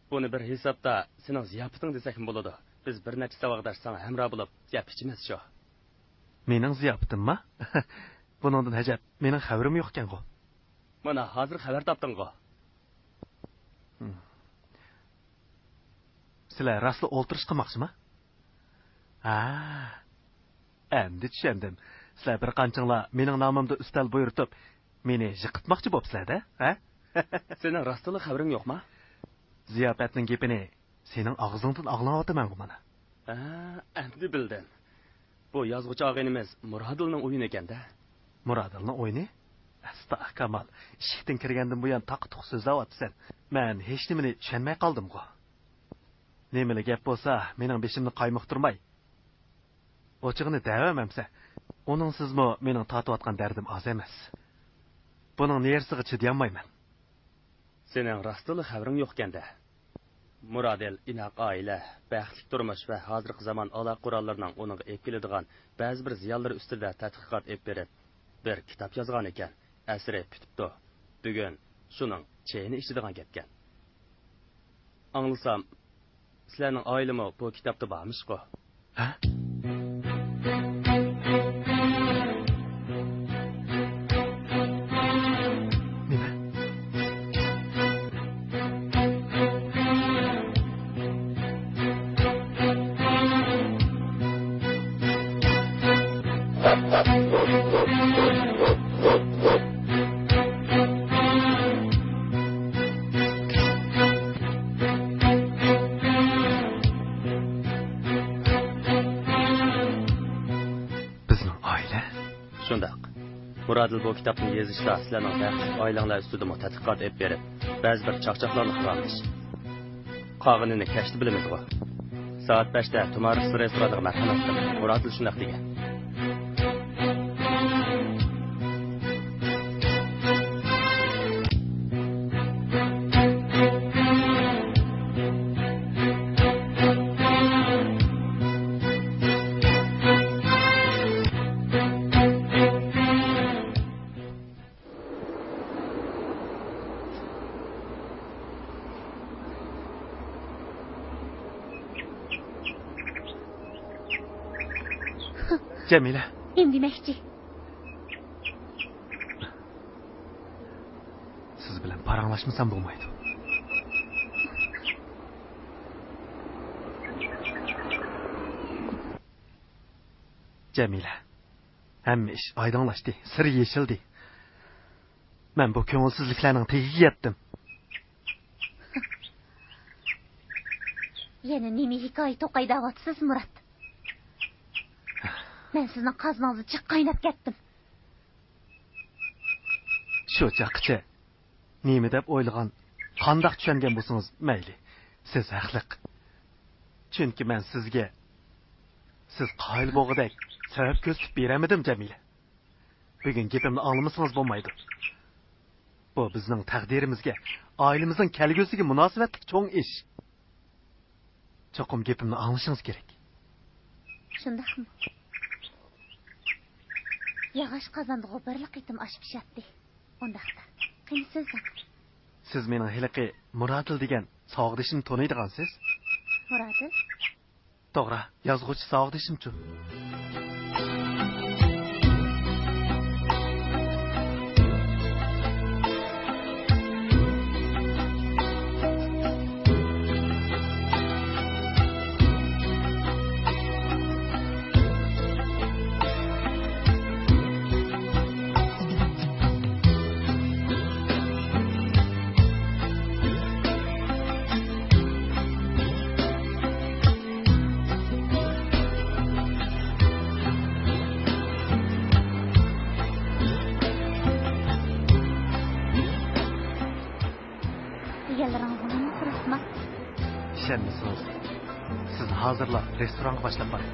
بۇنى بىر ھېسابتا سېنىڭ زىياپىتىڭ دېسەكمۇ بولىدۇ. بىز بىر نەچچە ساۋاقداش ساڭا ھەمراھ بولۇپ، يەپ ئىچىمىز شۇ. مېنىڭ زىياپىتىمما؟ بۇنىڭدىن ئەجەب مېنىڭ خەۋىرىم يوقكەنغۇ؟ مانا، ھازىر خەۋەر تاپتىڭغۇ؟ ھىم. سىلەر راستلا ئولتۇرۇش قىلماقچىما؟ ھا، ئەمدى چۈشەندىم. سىلەر بىر قانچىڭلار مېنىڭ نامىمدا ئۈستەل بۇيرۇتۇپ، مېنى يىقىتماقچى بوپسىلەر-دە، ھە؟ سېنىڭ راستلا خەۋىرىڭ يوقما؟ زىياپەتنىڭ گېپىنى سېنىڭ ئاغزىڭدىن ئاڭلاۋاتىمەنغۇ مانا. ھە، ئەمدى بىلدىم. بۇ يازغۇچى ئاغىنىمىز مۇرادىلنىڭ ئويۇنى ئىكەن-دە. مۇرادىلنىڭ ئويۇنى؟ ئەستا، كامال، ئىشىكتىن كىرگەندىن بۇيان تاقا-تۇقا سۆزلەۋاتىسەن. مەن ھېچنېمىنى چۈشەنمەي قالدىمغۇ؟ نېمىلا گەپ بولسا، مېنىڭ بېشىمنى قايمۇقتۇرماي، ئوچۇقىنى دەۋەرمەمسە. ئۇنىڭسىزمۇ مېنىڭ تارتىۋاتقان دەردىم ئاز ئەمەس. بۇنىڭ نېرىسىغا چىدىيالمايمەن. سېنىڭ راستلا خەۋىرىڭ يوقكەن-دە. مۇرادىل ئىناق ئائىلە، بەختلىك تۇرمۇش ۋە ھازىرقى زامان ئالاقە قوراللىرىنىڭ ئۇنىڭغا ئېلىپ كېلىدىغان بەزى بىر زىيانلىرى ئۈستىدە تەتقىقات ئېلىپ بېرىپ، بىر كىتاب يازغانىكەن. ئەسىرى پۈتۈپتۇ. بۈگۈن شۇنىڭ چېيىنى ئىچىدىغان گەپكەن. ئاڭلىسام، سىلەرنىڭ ئائىلىمۇ بۇ كىتابتا بارمىشقۇ؟ ھە؟ نېمە؟ بىزنىڭ ئائىلە؟ شۇنداق. مۇرادىل بۇ كىتابنى يېزىشتا سىلەرنىڭ بەختلىك ئائىلەڭلار ئۈستىدىمۇ تەتقىقات ئېلىپ بېرىپ، بەزى بىر چاقچاقلارنى قىلارمىش. قالغىنىنى كەچتە بىلىمىزغۇ. سائەت بەشتە تۇمارىس رېستورانىغا مەرھەمەت قىلىڭ. مۇرادىل شۇنداق دېگەن. جەمىلە. نېمە دېمەكچى؟ سىز بىلەن پاراڭلاشمىسام بولمايدۇ. جەمىلە، ھەممە ئىش ئايدىڭلاشتى، سىر يېشىلدى. مەن بۇ كۆڭۈلسىزلىكلەرنىڭ تېگىگە يەتتىم. يەنە نېمە ھېكايە توقاي دەۋاتىسىز، مۇرات؟ مەن سىزنىڭ قازىنىڭىزدا جىق قايناپ كەتتىم. شۇ چاغقىچە نېمە دەپ ئويلىغان، قانداق چۈشەنگەن بولسىڭىز مەيلى، سىز ھەقلىق. چۈنكى مەن سىزگە سىز قايىل بولغۇدەك سەۋەب كۆرسىتىپ بېرەلمىدىم، جەمىلە. بۈگۈن گېپىمنى ئاڭلىمىسىڭىز بولمايدۇ. بۇ بىزنىڭ تەقدىرىمىزگە، ئائىلىمىزنىڭ كەلگۈسىگە مۇناسىۋەتلىك چوڭ ئىش. چوقۇم گېپىمنى ئاڭلىشىڭىز كېرەك. شۇنداقمۇ؟ ياغاچ قازاندىغۇ بىرلا قېتىم ئاش پىشاتتى. ئۇنداقتا، قېنى سۆزلەڭ. سىز مېنىڭ ھېلىقى مۇرادىل دېگەن ساۋاقدىشىمنى تونۇيدىغانسىز؟ مۇرادىل؟ توغرا، يازغۇچى ساۋاقدىشىمچۇ؟ دېگەنلىرىڭىزنى ھەممىسى راستما؟ ئىشەنمىسىڭىز، سىزنى ھازىرلا رېستورانغا باشلاپ باراي.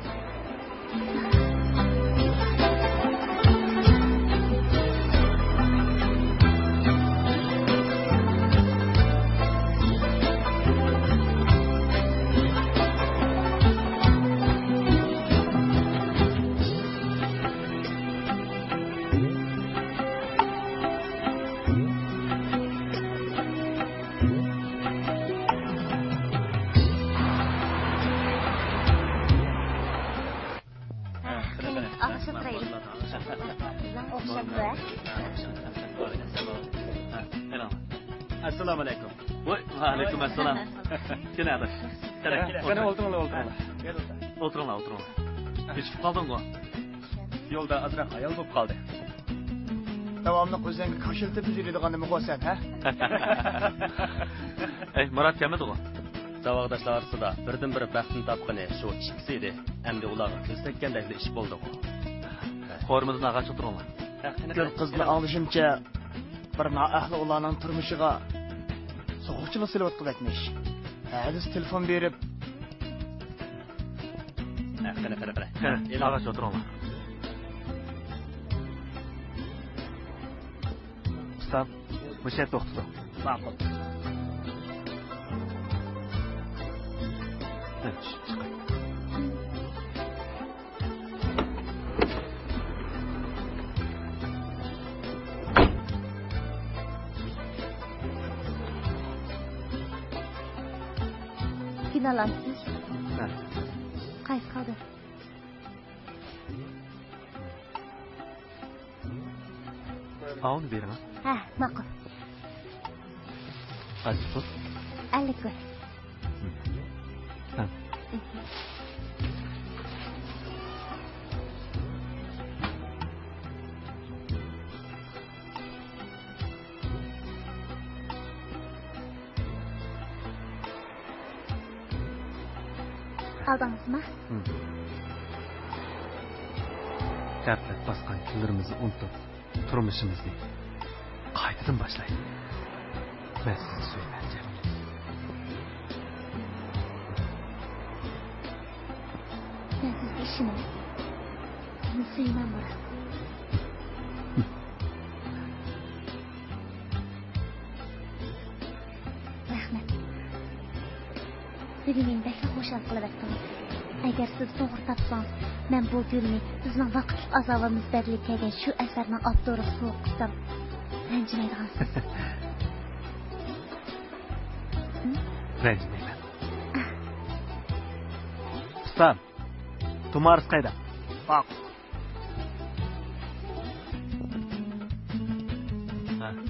ئاڭلىشىپ تۇرايلى. ئوخشاپلا. ئەسسالامۇ ئەلەيكۇم. ۋاي، ۋەئەلەيكۇم ئەسسالام. كېلىڭ ئاداش. قېنى، ئولتۇرۇڭلار، ئولتۇرۇڭلار. ئولتۇرۇڭلار، ئولتۇرۇڭلار. كېچىكىپ قالدىڭغۇ؟ يولدا ئازراق ھايال بولۇپ قالدى. داۋاملىق ئۆزۈڭگە كاش ئېلىتىپ يۈرىدىغان نېمىغۇ سەن، ھە؟ ئەي، مۇرات كەلمىدىغۇ؟ ساۋاقداشلار ئارىسىدا بىردىنبىر بەختنى تاپقىنى شۇ ئىككىسى ئىدى. ئەمدى ئۇلارغا كۆز تەگكەندەكلا ئىش بولدىغۇ؟ قورۇمىدىن ئاغاچ ئولتۇرۇڭلار. گۈل قىزنى ئاڭلىشىمچە، بىر نائەھلى ئۇلارنىڭ تۇرمۇشىغا سوغۇقچىلىق سېلىۋاتقۇدەكمىش. ھەدىسى تېلېفون بېرىپ، قېنى، قېنى، قېنى. قېنى، ئاغاچ ئولتۇرۇڭلار. ئۇستام، مۇشۇ يەردە توختىتىڭ. ماقۇل. ھە، چۈشۈپ چىقاي. كىنو ئالامسىز؟ ھە. قايسى قالدى؟ ئاۋۇنى بېرىڭ. ھە، ماقۇل. قانچە پۇل؟ ئەللىك كوي. ھە. ئالدىڭىزمۇ؟ ھىم. غەپلەت باسقان كۈنلىرىمىزنى ئۇنتۇپ، تۇرمۇشىمىزنى قايتىدىن باشلايلى. مەن سىزنى سۆيىمەن، جەمىلە. مەن سىزگە ئىشىنىمەن. سىزنى سۆيىمەن، مۇرات. رەھمەت. بۈگۈن مېنى بەكلا خۇشال قىلىۋەتتىڭىز. ئەگەر سىز توغرا تاپسىڭىز، مەن بۇ گۈلنى بىزنىڭ ۋاقىتلىق ئازابىمىز بەدىلىگە كەلگەن شۇ ئەسەرنىڭ ئاپتورىغا سوۋغا قىلسام، رەنجىمەيدىغانسىز. رەنجىمەيمەن. ئۇستام، تۇمارىس قايدا؟ باق.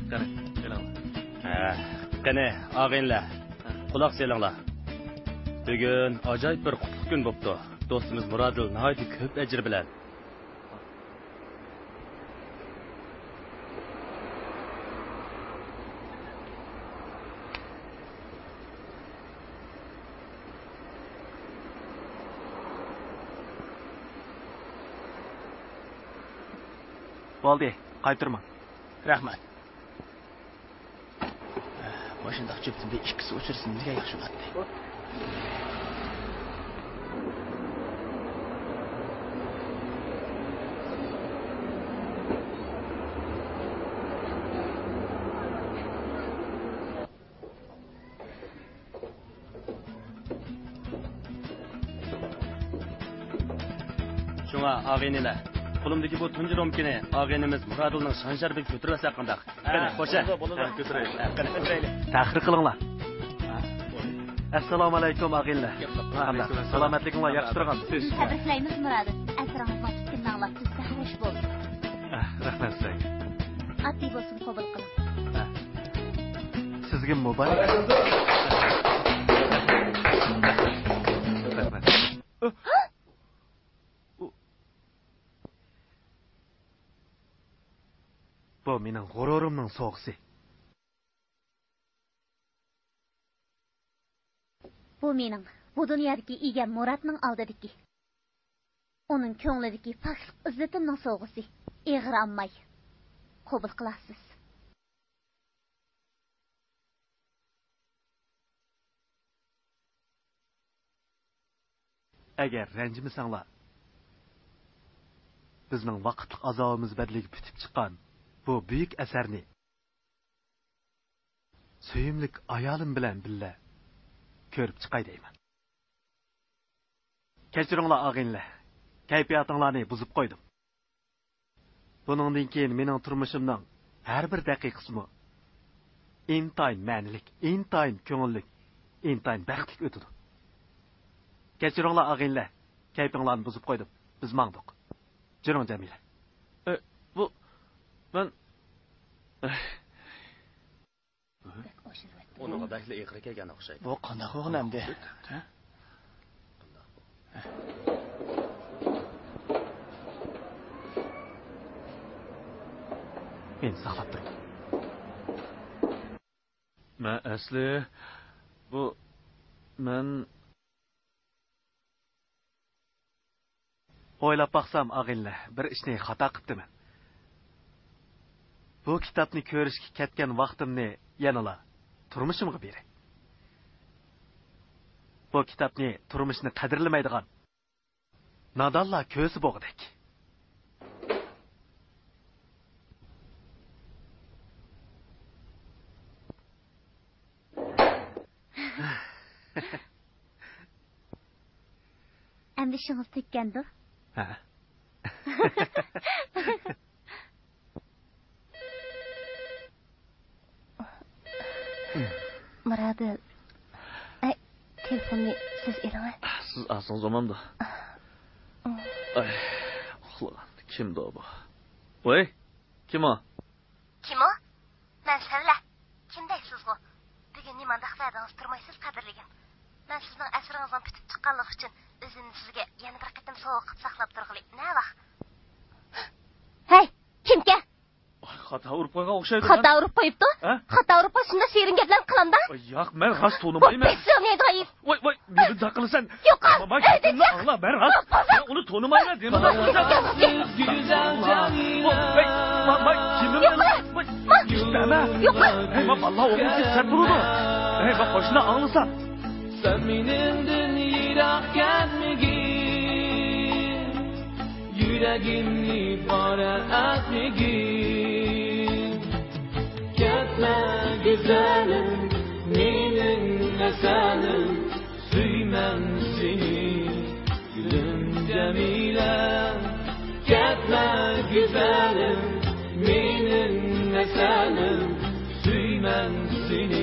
قېنى، قېنى. ھە، قېنى، ئاغىنىلەر، قۇلاق سېلىڭلار. بۈگۈن ئاجايىپ بىر قۇتلۇق كۈن بوپتۇ. دوستىمىز مۇرادىل ناھايىتى كۆپ ئەجىر بىلەن. بولدى، قايتۇرماڭ. رەھمەت. مۇشۇنداق جۈپتىن بىر ئىككىسى ئۇچرىسا نېمىگە ياخشى بولاتتى. شۇڭا ئاغىنىلەر، قولۇمدىكى بۇ تۇنجى رومكىنى ئاغىنىمىز مۇرادىلنىڭ شان-شەرىپىگە كۆتۈرۈۋەتسەك قانداق؟ قېنى، ھە، خوش، ھە. بولىدۇ، بولىدۇ. ھە، كۆتۈرەيلى. ھە، قېنى، كۆتۈرەيلى. تەخىر قىلىڭلار. ئەسسالامۇ ئەلەيكۇم، ئاغىنىلەر. ۋەئەلەيكۇم ئەسسالام. سالامەتلىكىڭلار ياخشى تۇرغان؟ تەبرىكلەيمىز، مۇرادىل. ئەسىرىڭىزنىڭ پۈتكىنىنى ئاڭلاپ، بىز سەھرىش بولدۇق. ئەھ، رەھمەت سىزگە. ئاددىي بولسۇن، قوبۇل قىلىڭ. ئەھ. سىزگە مۇبارەك. رەھمەت. بۇ مېنىڭ غۇرۇرۇمنىڭ سوۋغىسى. بۇ مېنىڭ بۇ دۇنيادىكى ئىگەم مۇراتنىڭ ئالدىدىكى، ئۇنىڭ كۆڭلىدىكى پاكلىق ئىززىتىمنىڭ سوۋغىسى. ئېغىر ئالماي قوبۇل قىلارسىز. ئەگەر رەنجىمىسەڭلار، بىزنىڭ ۋاقىتلىق ئازابىمىز بەدىلىگە پۈتۈپ چىققان بۇ بۈيۈك ئەسەرنى سۆيۈملۈك ئايالىم بىلەن بىللە كۆرۈپ چىقاي دەيمەن. كەچۈرۈڭلار ئاغىنىلەر، كەيپىياتىڭلارنى بۇزۇپ قويدۇم. بۇنىڭدىن كېيىن مېنىڭ تۇرمۇشۇمنىڭ ھەر بىر دەقىقىسىمۇ ئىنتايىن مەنىلىك، ئىنتايىن كۆڭۈللۈك، ئىنتايىن بەختلىك ئۆتىدۇ. كەچۈرۈڭلار ئاغىنىلەر، كەيپىڭلارنى بۇزۇپ قويدۇم. بىز ماڭدۇق. جۈرۈڭ جەمىلە. ئە، بۇ، مەن، ئە. ئۇنىڭغا بەكلا ئېغىر كەلگەن ئوخشايدۇ. بۇ قانداق بولغىنى ئەمدى؟ ھە؟ مېنى ساقلاپ تۇرۇڭ. مەن ئەسلى، بۇ، مەن ئويلاپ باقسام، ئاغىنىلەر، بىر ئىشنى خاتا قىپتىمەن. بۇ كىتابنى كۆرۈشكە كەتكەن ۋاقتىمنى يەنىلا تۇرمۇشۇمغا بېرەي. بۇ كىتابنى تۇرمۇشنى قەدىرلىمەيدىغان نادانلار كۆرسە بولغۇدەك. ئەمدى ئىشىڭىز تۈگىگەندۇ؟ ھە. مۇرادىل. ئەي، تېلېفوننى سىز ئېلىڭە. سىز ئالسىڭىز بولمامدۇ؟ ئاي، ئۇخلىغان. كىمدۇ بۇ؟ ۋەي، كىم ئۇ؟ كىم ئۇ؟ مەن سەۋلە. كىم دەيسىزغۇ؟ بۈگۈن نېمانداق ۋەدىڭىز تۇرمايسىز، قەدىرلىگىن. مەن سىزنىڭ ئەسىرىڭىزنىڭ پۈتۈپ چىققانلىقى ئۈچۈن ئۆزۈمنى سىزگە يەنە بىر قېتىم سوۋغا قىلىپ ساقلاپ تۇرغىلى. نەۋاخ؟ ھەي، كىمكەن؟ خاتا ئۇرۇپ قويغان ئوخشايدۇ. خاتا ئۇرۇپ قويۇپتۇ؟ ھە؟ خاتا ئۇرۇپ قويۇپ، شۇنداق شېرىن گەپلەرنى قىلامدا؟ ياق، مەن راست تونۇمايمەن. بۇ پىس يوق نېدىغايىپ. ۋاي، ۋاي، نېمە داق قىلىسەن؟ يوقال، ماي، ئۆيدىن گېتىمنى چىق. ئاڭلا، مەن راست. مەن ئۇنى تونۇمايمەن، دېمە. گۈزەل جانىم. ۋاي، ماي، ماي، كىمنى يوقال. ۋاي، ئىشتەمە. يوقال. ھەي، ما، باللا ئوغلۇم، سەت بولىدۇ. ھەي، ما، قوشنا ئاڭلىسا. سەن مېنىڭدىن يىراق كەتمىگىن. يۈرەگىمنى بارا ئەتمىگىن. كەتمە گۈزەلىم، مېنىڭ ھەسەنىم، سۆيىمەن سېنى، گۈلۈم جەمىلە. كەتمە گۈزەلىم، مېنىڭ ھەسەنىم، سۆيىمەن سېنى.